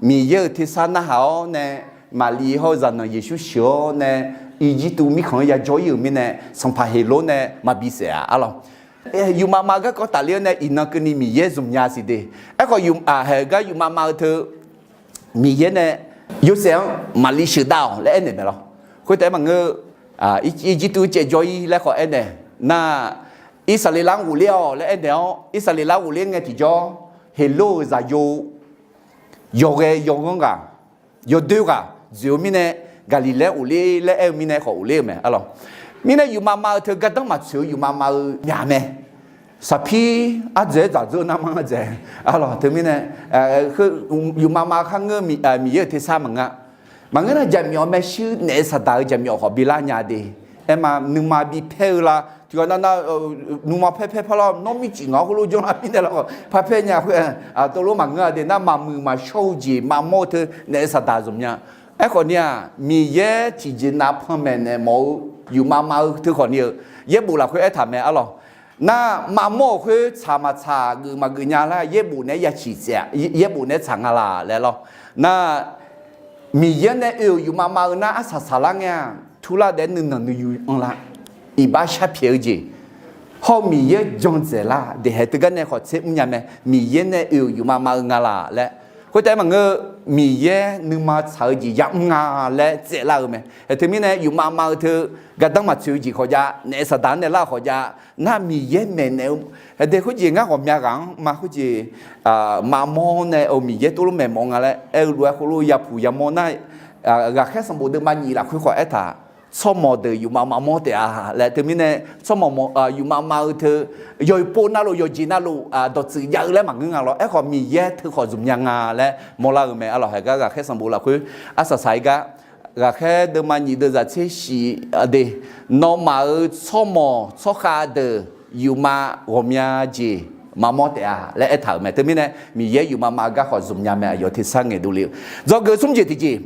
Miqyaer-euq tersar narhaq-awr nae, Maqliv hawr-eu zaqnanq Yeqsur sheuq-awr nae, Irjirtuv mirkhanq-anr yajawr ir-euq mirnae, sanqpaq Heqlor nae maqbi saef-a arlawq. Yufmav mav-eu garkawv tafler-awr nae iqnan keuvni Miqyaer zmqnya siq de. Aerkhawf, haeq gar yufmav mav-eu teu Miqyaer nae Yorsaev-anr Maqliv sheuqdav-awq laer aernaeq mae lawr. Khoertaef-aer maqngeur-eu, Irjirtuv caevjawr ir laer khawf aernaeq nar, Irsaqleqlav-anr ghofler-awq laer aernaeq-awr, Irsaqleqlav ghofler ngae tiqjawr, Heqlor-euq zaqyo yawghae yawghanr ghaq, yawdoer ghaq dzoeq-eu mirnae, Gaqliqlaer ghofler laer aer-eu mirnae khawf ghofler-eu mae arlawq. Mirnae yufmav mav-eu teu gardanr maqtsoeq-eu yufmav mav-eu myaq mae. Saqpir ardzaeq-aer dzaqdzeur nar mar ardzaeq arlawq. Teumirnae, yufmav mav kharngeur Miqyaer-euq tersar maqngeur. Maqngeur nar jaqmyawf maershuir naef saqdaq-eu jaqmyawf khawf bilar nya de. Aerma nuima bipaer-eu la tiqghaq nav nav, nuima paer paer par lar nawr mircif ngaq-anr khoerlof janrlar mirnae lar khawf parpaer nya khoer, tov lof maqngeur-a de nar maqmuiq maqshawr-eu jeq maqmawr-eu teu naef saqdaq zmq nya. Aerkhawf ni-aq, Miqyaer tiqjeq nav panmaeq naeq mawf-eu yufmav mav-eu teu khawf ni-eu, yaerbof lafkhoer aertaq mae arlawq. Nar maqmawr-euq khoer tsaq maqtsaq geuf maqgeuf nya lar yaerbof naeq-aer yaciq tsaef-a, yaerbof naeq-aer tsaq nga laq laer lawr. Nar Miqyaer nae oe-euq yufmav mav-eu nar arsaq saqlar ngae-aq, turlar daef-aer nuinanq nuiyu anrlar. Iqbax sharpyaeq-eu jeq hawr-eu Miqyaer jan dzaeqlar daeqhaeq teugar nae khawf tser mrnya mae. Miqyaer nae oe-euq yufmav mav-eu nga laq laer. Khoertaef-aer maqngeur, Miqyaer nuima tsaq-eu jeq yamr nga laer tsaevlar-eu mae. Ae teumirnae yufmav mav-eu teu gardanr maqtsoeq-eu jeq khawf jav, naef saqdaq-anr naeq lar-eu khawf jav, nar Miqyaer maeqnaeq-eu, aqdui khoerjeq ngar ghawqmya ghaq-anr ma khoerjeq maqmawr nae-eu Miqyaer tov lof maeqmawf nga laer aer-eu lof-aer khoerlof yapuq yamawr nar, ghaqkhaer sanqbof deuvma nyiq lafkhoer khawf aertaq, tsawrmawq deuq yufmav maqmawr taef-a laer. Teumirnae tsawrmawq yufmav mav-eu teu yawqpov navluf yawqjeq navluf dawqtsuif jav-eu laer maqngeur nga lawr. Aerkhawf Miqyaer teu khawf zmqnya nga laer mawrlar-eu mae arlawq. Haeq gar ghaqkhaer sanqbof lafkhoer arsaq saq-ir gar, ghaqkhaer deuvma nyiq deuvzaq tser shif de, nawmaf-euq tsawrmawq tsawrkhav deuq yufmav ghawqmya jeq maqmawr taef-a laer aertaq-euq mae. Teumirnae Miqyaer yufmav mav-eu gar khawf zmqnya mae. Aqyawf tersar ngaeqdov le-eu dzawgeuf smr jeq tiqjeq,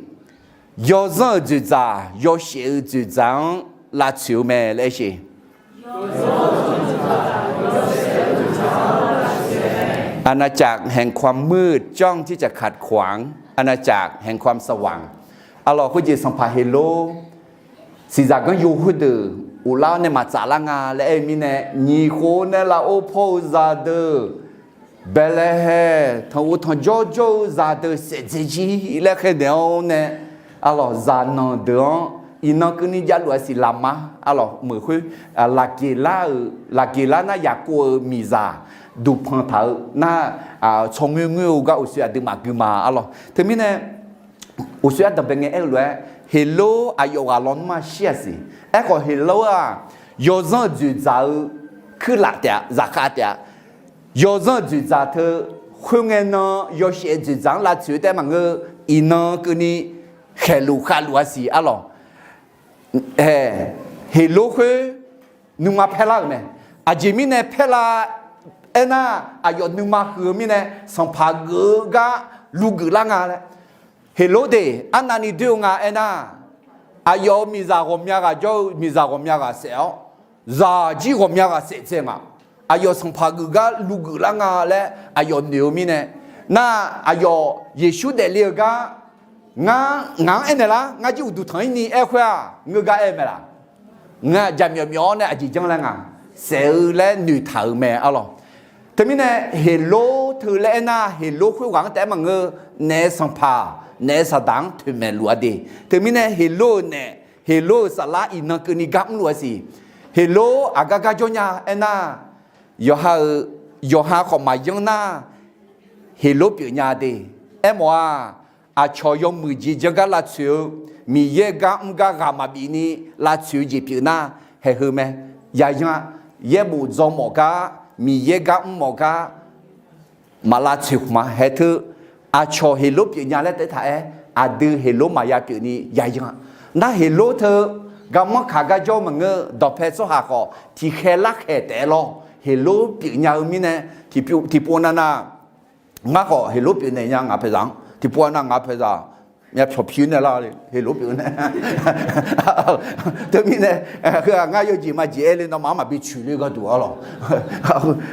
yawzanr-euq dzoeqdzaq yawshaef-eu dzoeqdzaq-anr lavtsoeq-eu mae laer aer sheq. Arlawq khoerjeq sanqpaq Heqlor siqzaq ganr yo khoerdeuq ghoflar-awr nae maqtsaflar nga laer aer-eu mirnae, nyiq khof nae lafov paw-eu zaqdeuq Baeqlaeqhaeq tanqghov tanqjawr jawr-eu zaqdeuq saef dzae jir laer khaernaeq-awr nae, arlawq zaqnanq deuq-anr iqnan keuvni javluf-a siq laqma, arlawq meuq khoer, Laqgeqlar-euq, Laqgeqlar nar Yaqkov-euq miqzaq duqpanq taq-eu nar, tsawrngoer ngoer-eu gar uqshoe aqduimaf gui ma arlawq. Teumirnae uqshoe ardanqbae ngae aer-eu lof-aer, Heqlor aqyawf ghaq lawnmr-a shir-a siq. Aerkhawf Heqlor-aq, yawzanr-euq dzoeqdzaq-eu kuirlaf taef-a, zaqkhav taef-a. Yawzanr-euq dzoeqdzaq teu khoerngae nan yawshaef dzoeqdzaq-anr lavtsoeq-eu taef maqngeur, iqnan keuvni khaeqluf khavluf-a siq arlawq. Heqlor khoer nuima paerlar-euq mae. Aqjeq mirnae paerlar aernar, aqyawf nuima huiq-eu mirnae sanqpaq geuf-eu gar lugeuf lar nga laer. Heqlor deuq arnavni doer-eu nga aernar, aqyawf-euq miqzaq ghawqmya ghaq jawr-eu miqzaq ghawqmya ghaq saef-awr, zaqjir ghawqmya ghaq saef dzae nga. Aqyawf sanqpaq geuf gar lugeuf lar nga laer aqyawf noeq-eu mirnae, nar aqyawf Yeqsur daefle-eu gar, ngar ngaq-anr aernaeq lar, ngar jir uqduq tanq-ir ni aer khoer-aq, ngeur gar aer-eu mae laq? Ngar jaqmyawf myawf-awr nae aqjeq janr laer nga, saef-eu laer noeqtaq-euq mae arlawq. Teumirnae Heqlor teu laer aernar, Heqlor khoerghaq-anr taef-aer maqngeur, naef sanqpaq naef saqdaq-anr toeqmaeq luf-a de. Teumirnae Heqlor-euq naef, Heqlor-euq saflar iqnan keuvni gar mrluf-a siq. Heqlor aqgar gar jawr nya aernar, yawqha-euq, yawqha khawf maqyanr nar, Heqlor pyeufnya de. Aermawf-aq, aqcawq yawmuiq jeq janr gar lavtsoeq-eu, Miqyaer gar mr gar ghaq maqbif ni lavtsoeq-eu jeq pyeuf nar, haeq heu mae. Yaqyan-a, yaerbof dzaw mawf gar, Miqyaer gar mr mawf gar, maq lavtsoeq khmq-a. Haeq teu, aqcawq heqlor pyeufnya laer taef-aer taq-aer, aqdui heqlor maqya pyeufni yaqyan-a. Nar heqlor teu, garmanr kaq gar jawr maqngeur, dawqpae tsawrhaq khawf tiqkhaer larkhaeq taef-aer lawr. Heqlor pyeufnya-eu mirnae, tiqpov, tiqpov navnav, ngar khawf heqlor pyeufnaeq nya ngaq paeqzaq-anr, tiqpov navnav ngaq paeqzaq, myavpyawq pi nae lar heqlor pyeuf nae. Teumirnae, heu-aq ngar yawjeq maqjeq aer le nawmaf-anr maqbi tsoeq le gharduq arlawq.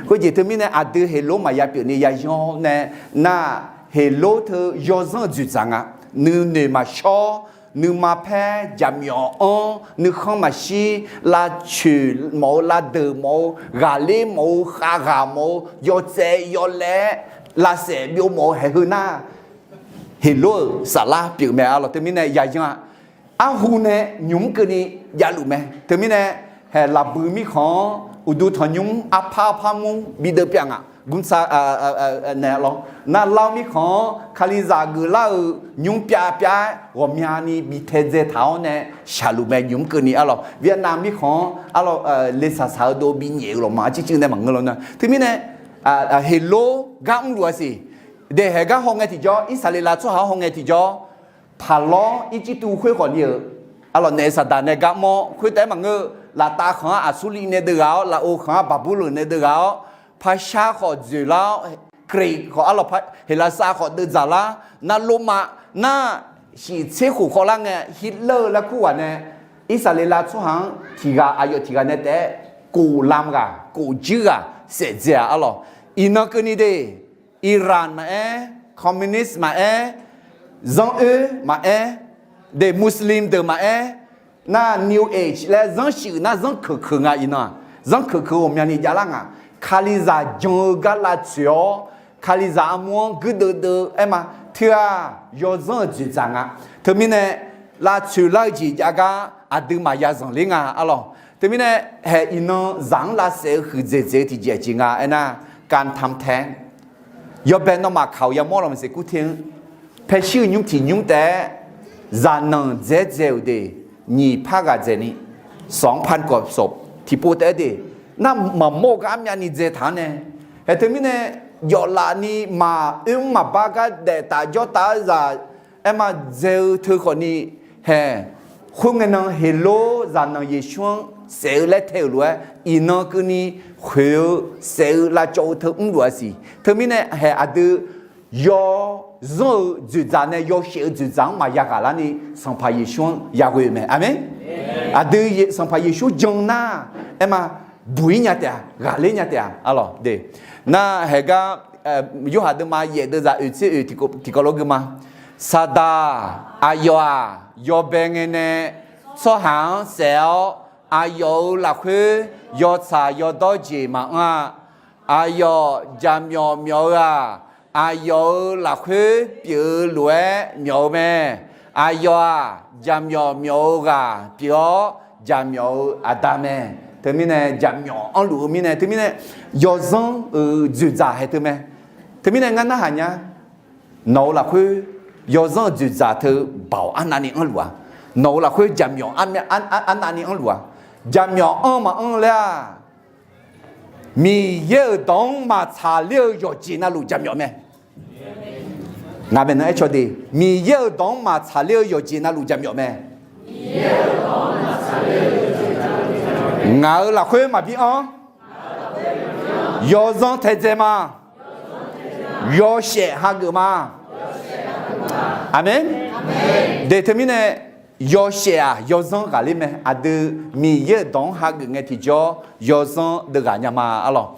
Khoerjeq teumirnae aqdui heqlor maqya pyeufni yayan-awr nae, nar heqlor teu yawzanr-eu dzoeqdzaq nga. Nuinoeq maqshawr, nuima paer jaqmyawf anr, nuikhanr maqshir, lavcoeq mawf-eu, lavdeuq mawf-eu, ghaqler mawf-eu, khavghaq mawf-eu, yawtsaev yawlaev-aer lavsaef byov mawf-eu haeq heu nar, heqlor-euq saflar pyeuf mae arlawq. Teumirnae yayan-a, arhu nae nymq mr keuvni javluf mae. Teumirnae, haeq lafbui mirkhanq-anr uqduq tanqnymr arpar arpar mur bideuv pyav ngaq. Gmrtsa naeq lawr, nar lar-eu mirkhanq-anr Kalizaq geuflar-euq nymr pyav pyav-aer ghawqmyani bi taedzae taq-awr nae shaqluf mae nymq mr keuvni arlawq. Vietnam mirkhanq-anr arlawq, lesaq saq-eu dov binyaef-eu lawqma arcircuiv nae maqngeur law nar. Teumirnae, heqlor gar mrluf-a siq. Daeqhaeq gar hawngae tiqjawr, Irsaqleqlav tsawrhaq-anr hawngae tiqjawr, Paqlawr Irjirtuv khoer khawf ni-euq arlawq, naef saqdaq nae gar mr-awr khoertaef-aer maqngeur, laftav khanq-anr Aqsurliv nae deuv ghaq-awr, lafov khanq-anr Baqburloq nae deuv ghaq-awr, Parshar khawf dzoeqlar-awr, Greek khawf arlawq, Heqlaqsar khawf deuvdzaq lar, nar Lormav nar shiftser khof khawvlar ngae, Hitler laer kur ghaq nae Irsaqleqlav tsawrhaq-anr tiq ghaq aqyawf tiq ghaq nae taef-aer kof lam ghaq kof juir ghaq saef dzae-a arlawq. Iqnan keuvni de, Iran maqaer, communist maqaer, zanr oer maqaer, de Muslim deuq maqaer, nar New Age laer zanr shuif nar zanr keuq keuq nga iqnan-aq, zanr keuq keuq ghawqmyani javlar nga. Kalizaq jan-eu gar lavtsoeq-awr, Kalizaq armur-anr guirdeuv deuv-aer ma. Teu-aq yawzanr-euq dzoeqdzaq nga. Teumirnae lavtsoeq lar-eu jeq jav gar aqdui maqya zanqler nga arlawq. Teumirnae haeq iqnan zaq-anr lavsaef-eu huiqdzaeq dzaeq-eu tiqjeq aqjeq nga aernar, kantamtae yawbae nawmaf kaq-euq yamawr lawq maqsiq kur te-anr, paershir-eu nymr tiq nymr taef-aer zaqnanq dzaeer dzae-euq de, nyiq par ghaq dzaeqni, sawq-anr par kawv sawq tiqpov taef-aer de, nar maqmawr-eu gar armyavni dzae taq-anr nae, haeq teumirnae jawflaf ni maq oermr maqbar gar daef taf jawr taf-eu zaq aer ma dzae-eu teu khawfni, haeq khoerngae nan Heqlor zaqnanq Yeqsur-anr saef-eu laer tae-euq lof-aer iqnan keuvni khoeq-eu saef-eu lavcawv-eu teu mrluf-a siq. Teumirnae haeq aqdui yawzanr-eu dzoeqdzaq nae yawshaef-eu dzoeqdzaq-anr maqya ghaq larni Sanqpaq Yeqsur-anr yaghoe-eu mae. Aqmeq. Aqdui Sanqpaq Yeqsur jan nar, aer ma, buq-ir nya taef-a, ghaqler nya taef-a arlawq de. Nar haeq gar, Yorhaq deuvma yaef deuvzaq oeq tser oeq tiqkawv lawr gui ma. Saqdaq aqyawf-aq yawbae ngae nae tsawrhaq-anr saef-awr, aqyawf-euq lafkhoer yawtsaq yawdawr jeq maqanr-a. Aqyawf jaqmyawf myawf-eu-aq, aqyawf-euq lafkhoer pyeuf-eu lof-aer myawf-eu mae. Aqyawf-aq jaqmyawf myawf-eu ghaq pyeuf-awr jaqmyawf-eu aqda mae. Teumirnae jaqmyawf anrluf-eu mirnae, teumirnae yawzanr-euq dzoeqdzaq haeq teu mae. Teumirnae ngar narhaq nya, nawq-euq lafkhoer yawzanr-euq dzoeqdzaq teu baoq arnavni anrluf-a. Nawq-euq lafkhoer jaqmyawf arnavni anrluf-a. Jaqmyawf anr maqanr laer-aq, Miqyaer-euq dawq-anr maqtsaq ler-eu yawqjeq navluf jaqmyawf mae. Ngaq maeqnan aer caw de, Miqyaer-euq dawq-anr maqtsaq ler-eu yawqjeq navluf jaqmyawf mae. Ngaq-euq lafkhoer maqbi anr. Yawzanr taedzae ma. Yawshaef hageuf ma. Aqmeq. De teumirnae, yawshaef-aq yawzanr ghaqler mae. Aqdui Miqyaer-euq dawq-anr hageuf ngae tiqjawr yawzanr deuv ghaq nya ma arlawq.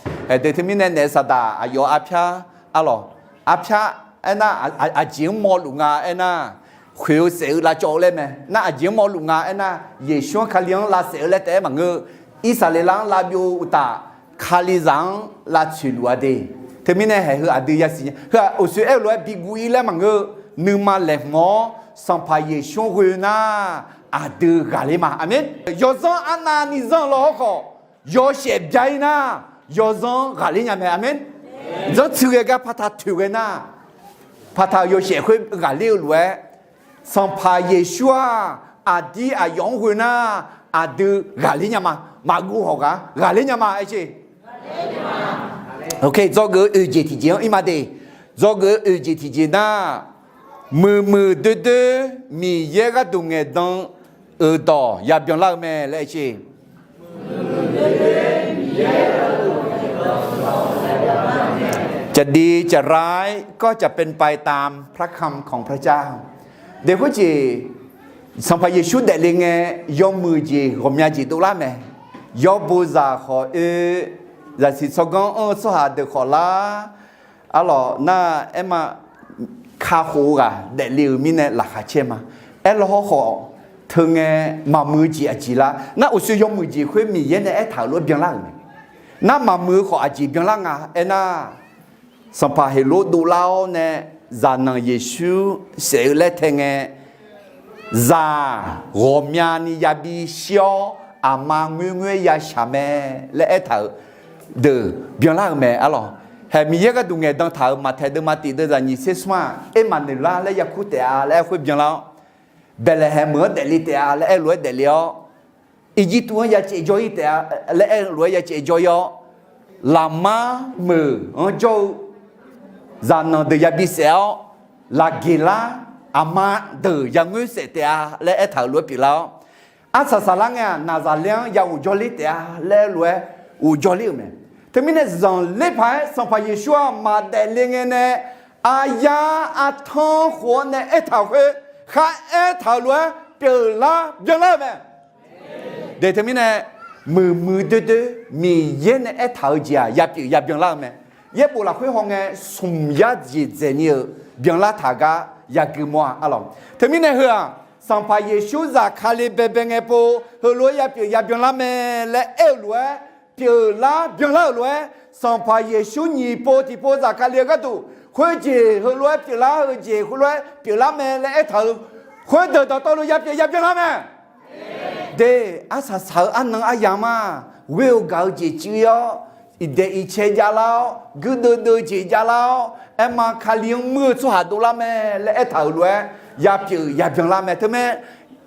De teumirnae naef saqdaq aqyawf arpyar arlawq. Arpyar aernar, aqjeq-anr mawrluf nga aernar, khoeq-eu saef-eu lavcawv-eu laer mae. Nar aqjeq-anr mawrluf nga aernar, Yeqsur-anr Kali-anr lavsaef-eu laer taef-aer maqngeur-eu, Irsaqleqlav-anr lavbyov uqtaf, Kalizaq-anr lavtsoeq luf-a de. Teumirnae haeq heu aqdui yasiq nya. Heu-aq uqshoe aer-eu lof-aer biguv-ir laer maqngeur-eu, nuima laeqhmq-awr Sanqpaq Yeqsur-anr ghoe nar, aqdui ghaqler ma. Aqmeq. Yawzanr arnavni zanr law-awr khawf, yawshaef bya-ir nar, yawzanr ghaqler nya mae. Aqmeq. Zanrtsuif ghae gar paqtaq toeq ghae nar, paqtaq-euq yawshaef khoer ghaqler-eu lof-aer, Sanqpaq Yeqsur-aq, aqdir aqyawf-anr ghoe nar, aqdui ghaqler nya ma. Maqguv hawq ghaq ghaqler nya ma, aer sher. Dzawgeuf-eu oeq jeq tiqjeq-anr ir ma de. Dzawgeuf-eu oeq jeq tiqjeq nar, muiqmuiq doerdoer Miqyaer gharduq ngaeqdan-euq dawq yabyanlar-eu mae laer aer sher.จะดีจะร้ายก็จะเป็นไปตามพระคำของพระเจ้า Daef khoerjeq, Sanqpaq Yeqsur daefle ngae, yawmuiq jeq ghawqmya jeq dovlar mae. Yawr bozaq khawf oe, zaqsiq tsawrganr anr-eu tsawrhaq deuq khawf lar, arlawq nar aer ma, kakhof-eu ghaq daefle-euq mirnae laqkhaq caer ma. Aerlawr hawrkhawf, teu ngae maqmuiq-eu jeq aqjeq lar nar, uqshoe yawmuiq jeq khoer Miqyaer nae aertaq-euq lof-aer byanlar-euq mae. Nar maqmuiq-eu khawf aqjeq byanlar nga aernar, Sanqpaq Heqlor dovlar-awr nae, zaqnanq Yeqsur saef-eu laer tae ngae, zaq ghawqmyani yabi shir-awr, aqma ngoerngoer yashaq mae laer aertaq-euq deuq byanlar-euq mae arlawq. Haeq Miqyaer gharduq ngaeqdan taq-euq Maqtaeq deuvma tiq deuvzaq nyiq tser smr-aq, Ermaqnoeqlar laer yakur taef-a laer aer khoer byanlar-awr, Baeqlaeqhaeq meuq-anr daefle taef-a laer aer lof-aer daefle-awr, Irjirtuv-anr ya caev jawr-ir taef-a laer aer lof-aer ya caev jawr-ir-awr, laqmar meuq-anr jawr-eu zaqnanq deuq yabi saef-awr, laqgeqlar aqma deuq yangoer saef taef-a laer aertaq-euq lof-aer pyeuflar-awr, arsaq saqlar ngae-aq, Naqzaqlaer-anr ya ghofjawr ler taef-a laer lof-aer ghofjawr ler-euq mae. Teumirnae zanqler paq-aer Sanqpaq Yeqsur-aq maqdaef le ngae nae, aryar artanr khof-awr nae aertaq-euq khoer, khar aertaq-euq lof-aer pyeuflar byanlar-eu mae. De teumirnae, muiqmuiq doerdoer Miqyaer nae aertaq-eu jeq-aq yapyeuf yabyanlar-eu mae. Yaerbof lafkhoer hawngae smq yar jeq dzaeqni-euq byanlar taq gar yagui mawr-a arlawq. Teumirnae heu-aq, Sanqpaq Yeqsur zafkale baebae ngae pov heulof-aer yapyeuf yabyanlar mae laer aer-eu lof-aer, pyeuflar byanlar-euq lof-aer, Sanqpaq Yeqsur nyiq pov tiqpov zafkale-eu gharduq khoerjeq heulof-aer pyeuflar, heujeq heulof-aer pyeuflar mae laer aertaq-eu khoerdeuq dawqtawvluf yapyeuf yabyanlar mae. De, arsaq saq-eu arnan aryamq-aq, ghoer-eu gaq-eu jeq cuiv-awr, iqdaeq iqcae javlar-awr, guirdeuv deuv jeq javlar-awr, aerma Kali-anr muir-eu tsawrhaq dovlar mae laer aertaq-euq lof-aer, yapyeuf yabyanlar mae. Teumirnae,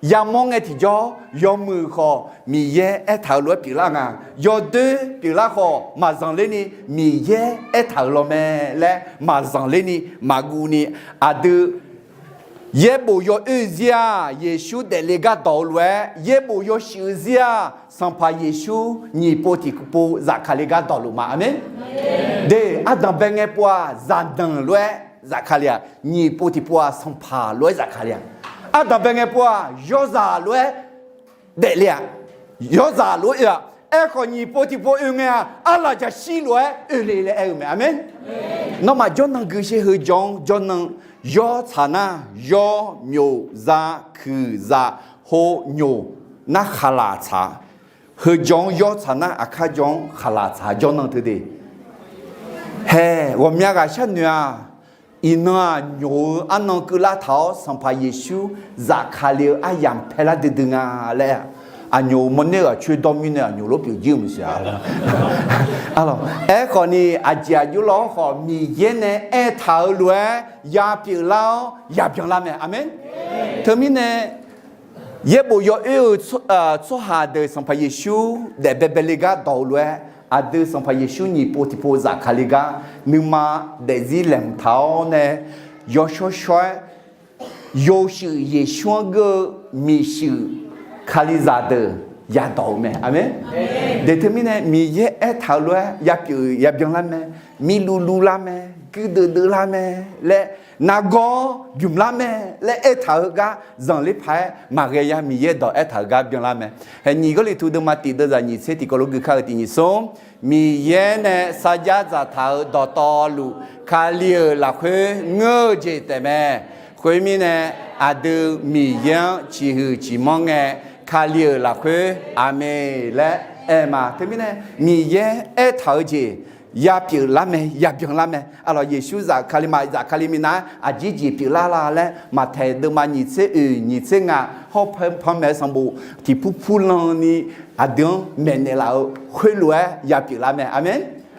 yamawr ngae tiqjawr yawmuiq khawf Miqyaer aertaq-euq lof-aer pyeuflar nga. Yawdoer pyeuflar khawf maqzanq lerni Miqyaer aertaq-euq law mae laer maqzanq lerni maqguv ni, aqdui yaerbof yawoer-eu zir-aq, Yeqsur daefle gar dawq-eu lof-aer, yaerbof yawshuif-eu zir-aq, Sanqpaq Yeqsur nyiq pov tiqpov zafkale gar dawqluf ma. Aqmeq. De, ardanq bae ngae pov-aq, zaqdanq lof-aer zafkale-aq, nyiq pov tiqpov-aq, Sanqpaq lof-aer zafkale-aq, ardanq bae ngae pov-aq, yawzaq lof-aer daefle-aq, yawzaq lof-aer oe-aq, aerkhawf nyiq pov tiqpov oe ngae-aq, arlaqjaqshir lof-aer oe le laer aer-eu mae. Aqmeq. Nawmaf jawrnan gui sher, heujawr-anr jawrnan, yawr tsaq nar, yawr, myoq, za, kuiq, zaq, ho, nyoq, nar khaqlaq tsaq. Heujawr-anr yawr tsaq nar, aqkar jawr-anr khaqlaq tsaq jawrnan teu de. Hae, ghawqmya ghaq sharnoeq-aq, iqnan-aq, nyoq-eu arnan keuvlar taq-awr, Sanqpaq Yeqsur zafkale-eu aryamq paelar duidui nga laer, aqnyoq-euq mawrner-eu aqcoer dawr mirnae aqnyoq lof pyeuf jir-eu maqsiq-a. Aerkhawf ni, aqjeq aqjox lawr khawf Miqyaer nae aertaq-eu lof-aer yapyeuf lar-awr yabyan lar mae. Aqmeq. Teumirnae, yaerbof yawoer-eu tsawrhaq deuq Sanqpaq Yeqsur daef baebae le gar dawq-eu lof-aer, aqdui Sanqpaq Yeqsur nyiq pov tiqpov zafkale gar nuima daefzir laeqhmq taq-awr nae, yawshawr shawr-aer yawshuif Yeqsur-anr geur-eu miqshuif Kalizaq deuq yadawq-eu mae. Aqmeq. De teumirnae Miqyaer aertaq-eu lof-aer yapyeuf yabyan lar mae, mirluv luv lar mae, guirdeuv deuv lar mae laer, nargawr bymq lar mae laer aertaq-eu gar zanqler paq-aer maqghae ya. Miqyaer dawq aertaq-eu gar byan lar mae. Hae, nyiq Gawrliqtu deuvma tiq deuvzaq nyiq tser tiqkawv lof gui kar-eu tiq nyiq smr, Miqyaer nae sarjax dzaqtaq-eu dawqtawvluf Kali-euq lafkhoer ngeur-eu jeq taef mae. Khoermirnae, aqdui Miqyaer-anr ciqhuiq ciqmanr ngae, Kali-euq lafkhoer Aqmeq laer aer ma. Teumirnae, Miqyaer aertaq-eu jeq yapyeuf lar mae, yabyan lar mae. Arlawq, Yeqsur zafkale ma, zafkale minav-aer aqjeq jeq pyeuflar la laer Maqtaeq deuvma nyiq tser oeq nyiq tser ngaq hawr panmaeq-eu sanqbof tiqpur purlan ni aqdui-anr maeqnaeq laf-eu khoerlof-aer yapyeuf lar mae. Aqmeq.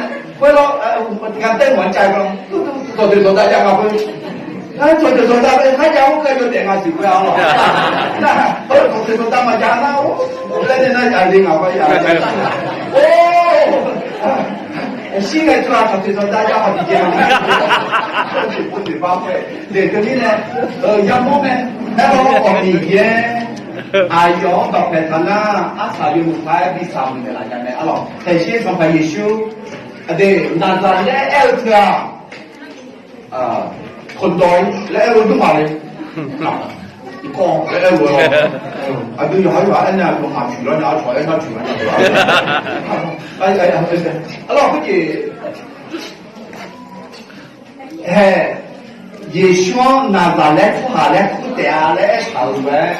nae, khoerlof, tiqghaq taer mawf-anr cav-eu lawr, dawqdoeq dawqdav jav nga khoer. Dawqdoeq dawqdav bae kharjav-awr keuv yawdaef nga siq khoer-a lawr. Nar, dawqdoeq dawqdav maqjav nar, laer nae nar aqli ngaq ba ya. Or, shir ngae teu-aq dawqdoeq dawqdav jav khawf tiqjeq-a. Dawqdoeq dawqdav khoer, dawqdoeq mirnae, yamawr mae. Aerkhawf Miqyaer aqyawf-anr dawqpaeq taq nar, arsaq yawmuiq paq-aer bi saq muiq naeqlaf nya mae arlawq. Daefzir Sanqpaq Yeqsur, aqdui Naqzaqlaer aer-eu teu-aq, คนดอย laer aer-eu dur maqle. Kawv laer aer-eu, aqdui yawqha yawqha aernar, aqdui maqtsoeq lawr nya, arcawq aer nar tsoeq-a nya. Arlawq, khoerjeq hae, Yeqsur-anr Naqzaqlaer tsawrhaq laer kur taef-a laer aertaq-euq lof-aer,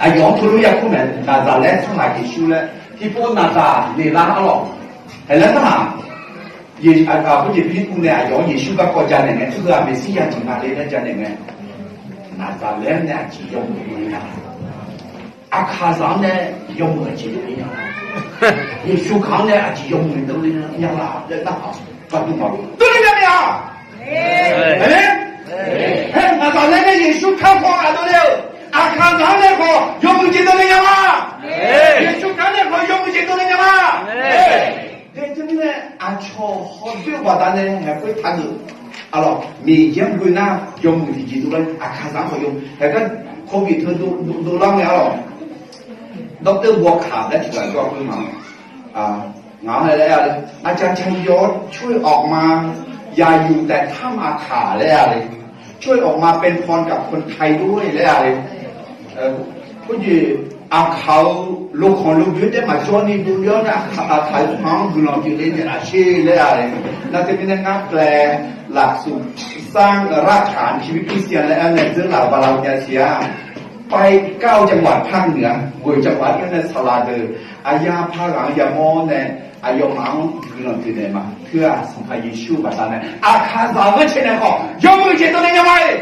aqyawf-anr teulof-aer kur mae. Naqzaqlaer tsawrhaq Yeqsur laer tiqpov Naqzaq naeqlar arlawq. Haeq laer nar-aq, Yeq, aqjeq Pirlirpuv nae aqyawf-anr Yeqsur garkawv janaeq ngae, tsawrhaq Meqsirya jeq nga le laer janaeq ngae, Naqzaqlaer nae aqjeq yawmuiq dovle nya-a. Aqkaqzaq-anr nae yawmuiq aqjeq dovle nya-a. Yeqsur kaq-anr nae aqjeq yawmuiq dovle nya-a laer nar-aq, gharduq maqlof dovle nya mae-a. Haer, Naqzaqlaer nae Yeqsur kaq-anr khawf aqdov le-euq, Aqkaqzaq-anr nae khawf yawmuiq jeq dovle nya ma. Yeqsur kaq-anr nae khawf yawmuiq jeq dovle nya ma. Teumirnae aqcawq hawdoer-eu baqdanae haeq khoertaq-euq, arlawq, Miqyaer-anr ghoe nar yawmuiq tiqjeq dovlar, Aqkaqzaq-anr khawf yawmuiq. Haeq gar โควิด teu dovlar ngae arlawq, dawrteuv bawkaq laer tiqghaq jawr-a khoer ma. Ngaq-anr laer-a le, อาจารย์ชัยยศ ช่วยออกมา อย่าอยู่แต่ถ้ำอาข่า laer-a le, ช่วยออกมาเป็นพรกับคนไทยด้วย laer-a le. Khoerjeq aqkaq-eu lokanq lodoer taef maqjawr ni dovle-awr nae aqkaq taqtaq-eu tsawrhaq-anr guiqlanq pyeufle naeqlaf sher laer-a le. Nar teumirnae ngar แปลหลักสูตรสร้างรากฐานชีวิตคริสเตียน laer aer nae dzeur laf-euq bala nya siq-a. ไปเก้าจังหวัดภาคเหนือ ghoeq จังหวัด nae saqlaq deuq aqyar par ghaq-anr yamawr nae aqyawfmaf-anr guiqlanq pyeufnaeq ma. Teu-aq Sanqpaq Yeqsur baqdanae Aqkaqzaq-euq ghanrcae nae khawf yawmuiq jeq dovle nya ma-iq.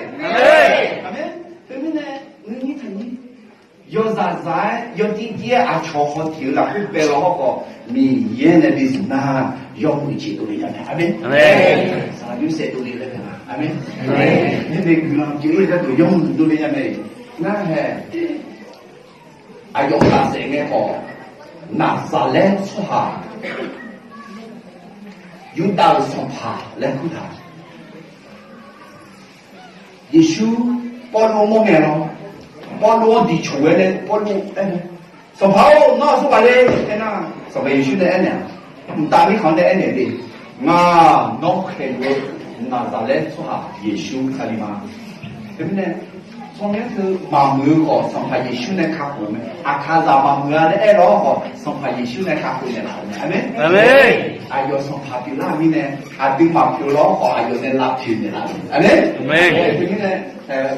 Aqmeq. Teumirnae nuinyir taqnyir yawzaq zaq-aer yawjir jir-aer aqcawq haw tiq-eu lafkhoer bae law hawr khawf, Miqyaer nae bi zmq nar yawmuiq jeq dovle nya mae. Aqmeq. Saqlaq yursaev dovle laer mae. Aqmeq. Mirnae guiqlanq pyeuf-ir gharduq yawmuiq dovle nya mae. Ngar hae aqyawf-anr lafsaef ngae khawf, Naqzaqlaer tsawrhaq, Yurdav-euq sanqpaq laer kurtaq. Yeqsur Pawrluv-anr mawr ngae lawr, Pawrluv-anr diqcoq-aer nae Pawrluv aer-a, Sanqpaq-or, nawr aqsur ghaq le aernar, Sanqpaq Yeqsur nae aernaeq-a, Mqtav mirkhanq-anr nae aernaeq de, Ngaq nawr khaeqluf-eu Naqzaqlaer tsawrhaq Yeqsur Kali ma. Teumirnae, tsawrmyanr teu maqmuiq-eu khawf Sanqpaq Yeqsur nae kakhof-eu mae. Aqkaqzaq maqmuiq-a laer aerlawr khawf Sanqpaq Yeqsur nae kakhof naeqlaf-euq mae. Aqmeq. Aqyawf sanqpaq pyeuflar-eu mirnae, aqdui maqpyeuf lawr khawf aqyawf nae lavpyeuf naeqlaf-euq mae. Aqmeq. Teumirnae,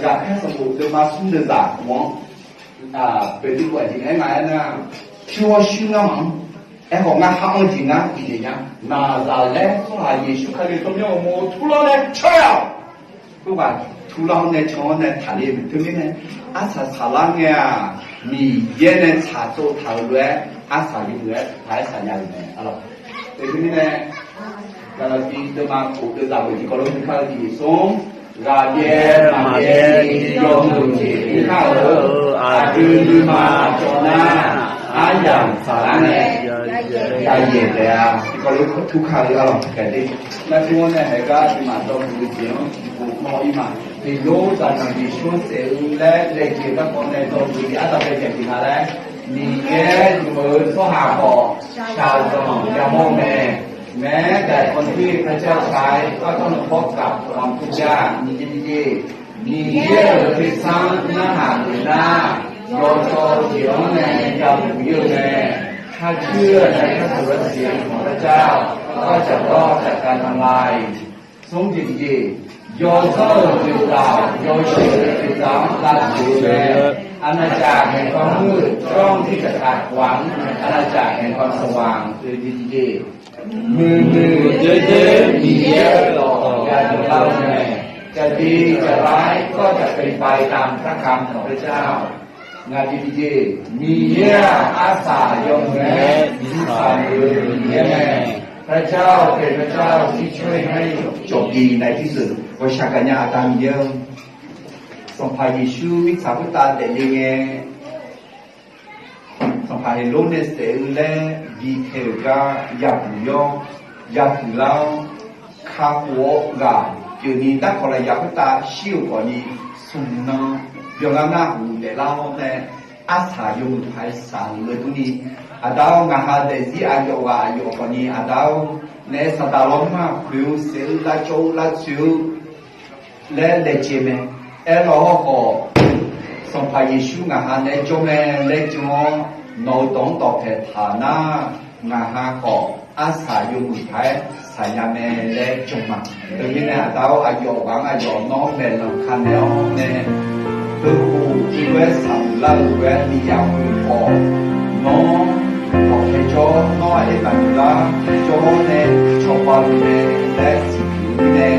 Ghaqkhaer sanqbof deuvma smr deuvzaq khof-anr, Beqtuvluv aqjeq aer nga aernar, pyur-awr shuir ngar maqanr. Aerkhawf ngar khar-anr jeq ngar bifnaeq nya. Naqzaqlaer tsawrhaq Yeqsur Kali tsawrmyanr uqmov turlar nae can-awq. Khoerghaq turlar-awr nae can-awr nae taqler-eu mae. Teumirnae, arsaq saqlar ngae-aq, Miqyaer nae tsaqtsov taq-euq lof-aer arsaq yawmuiq-aer taq-aer saqnya-euq mae. Teumirnae, Gaqlaqtiv deuvma khof deuvzaq khof tiqkawv lof-aer kar-eu tiqjeq smr, ghaqbyaev maqbyaev ni yawmuiq jeq kar-euq aqdui nuima cawv nar, aryamq saqlar nae yayaeq taef-a. Tiqkawv lof-aer tur kar-eu arlawq taef de. Nar jir-anr nae haegar aqduimaf dawrhuiq-eu jeq-anr tiqpov mawr-ir ma. Beqlor zaqnanq Yeqsur-anr saef-eu laer laejae garkawv nae dawrhuiq-eu jeq ardanqbae jaeq jeq nga laer, Miqyaer luf-eu tsawrhaq khawf shaqzanq yamawr-eu mae. แม้แต่คนที่พระเจ้าใช้ ก็ต้องพบกับความทุกข์ยาก Miqyaer-euq tersar narhaq-euq nar, yawshawr-eu jeq-anr nae yabuq-ir-eu mae. ถ้าเชื่อในพระสุรเสียงของพระเจ้า ก็จะรอดจากการทำลาย Smr jeq tiqjeq, yawzanr-euq dzoeqdzaq yawshaef-eu dzoeqdzaq-anr lavtsoeq-eu mae. อาณาจักรแห่งความมืด ย่อมที่จะขัดขวาง อาณาจักรแห่งความสว่าง Muiqmuiq doer doer Miqyaer-euq dawq yadawq lar-eu mae. จะดีจะร้าย ก็จะเป็นไปตามพระคำของพระเจ้า Ngaq jeq tiqjeq, Miqyaer-aq arsaq yawmuiq-aer biftaq-euq Miqyaer mae. พระเจ้าเป็นพระเจ้าที่ช่วยให้จบดีในที่สุด Ghawqshaq gaqnya Aqda Miqyaer-or, Sanqpaq Yeqsur mirtsaq khoertav daefle ngae, Sanqpaq Heqlor nae saef-eu laer bi tae-euq gar yabuq-awr, yahuiq lar-awr, kakhof-awr ghaq pyeufni darkawq lafyaq khoertav shir-euq khawfni, smq nan byanlar nar huq daeflar-awr nae, arsaq yawmuiq paq-aer saq-euq-eu durni, Aqda-or, ngaqha daefzir aqyawf ghaq aqyawf khawfni, Aqda-or, naef saqdaq lawrmar khoeq-eu saef-eu lavcawv-eu lavtsoeq-eu laer laejae mae. Aerlawr hawrkhawf, Sanqpaq Yeqsur ngaqha naeq-aer jawr mae laer jan-awr, nawq-euq dawq-anr dawqpaeq taq nar, ngaqha khawf arsaq yawmuiq paq-aer saqnya mae laer jan ma. Teumirnae Aqda-or, aqyawf ghaq-anr aqyawf nawr maeqlanq ka naeq-awr nae, heukhof-eu lof-aer saqmuiq lar-euq lof-aer ni yaf khof khawf, nawr dawqpae jawr, nawr aqyawf maqmuiq lar jawr-awr nae cawba luf mae laer siqduq-eu mirnae,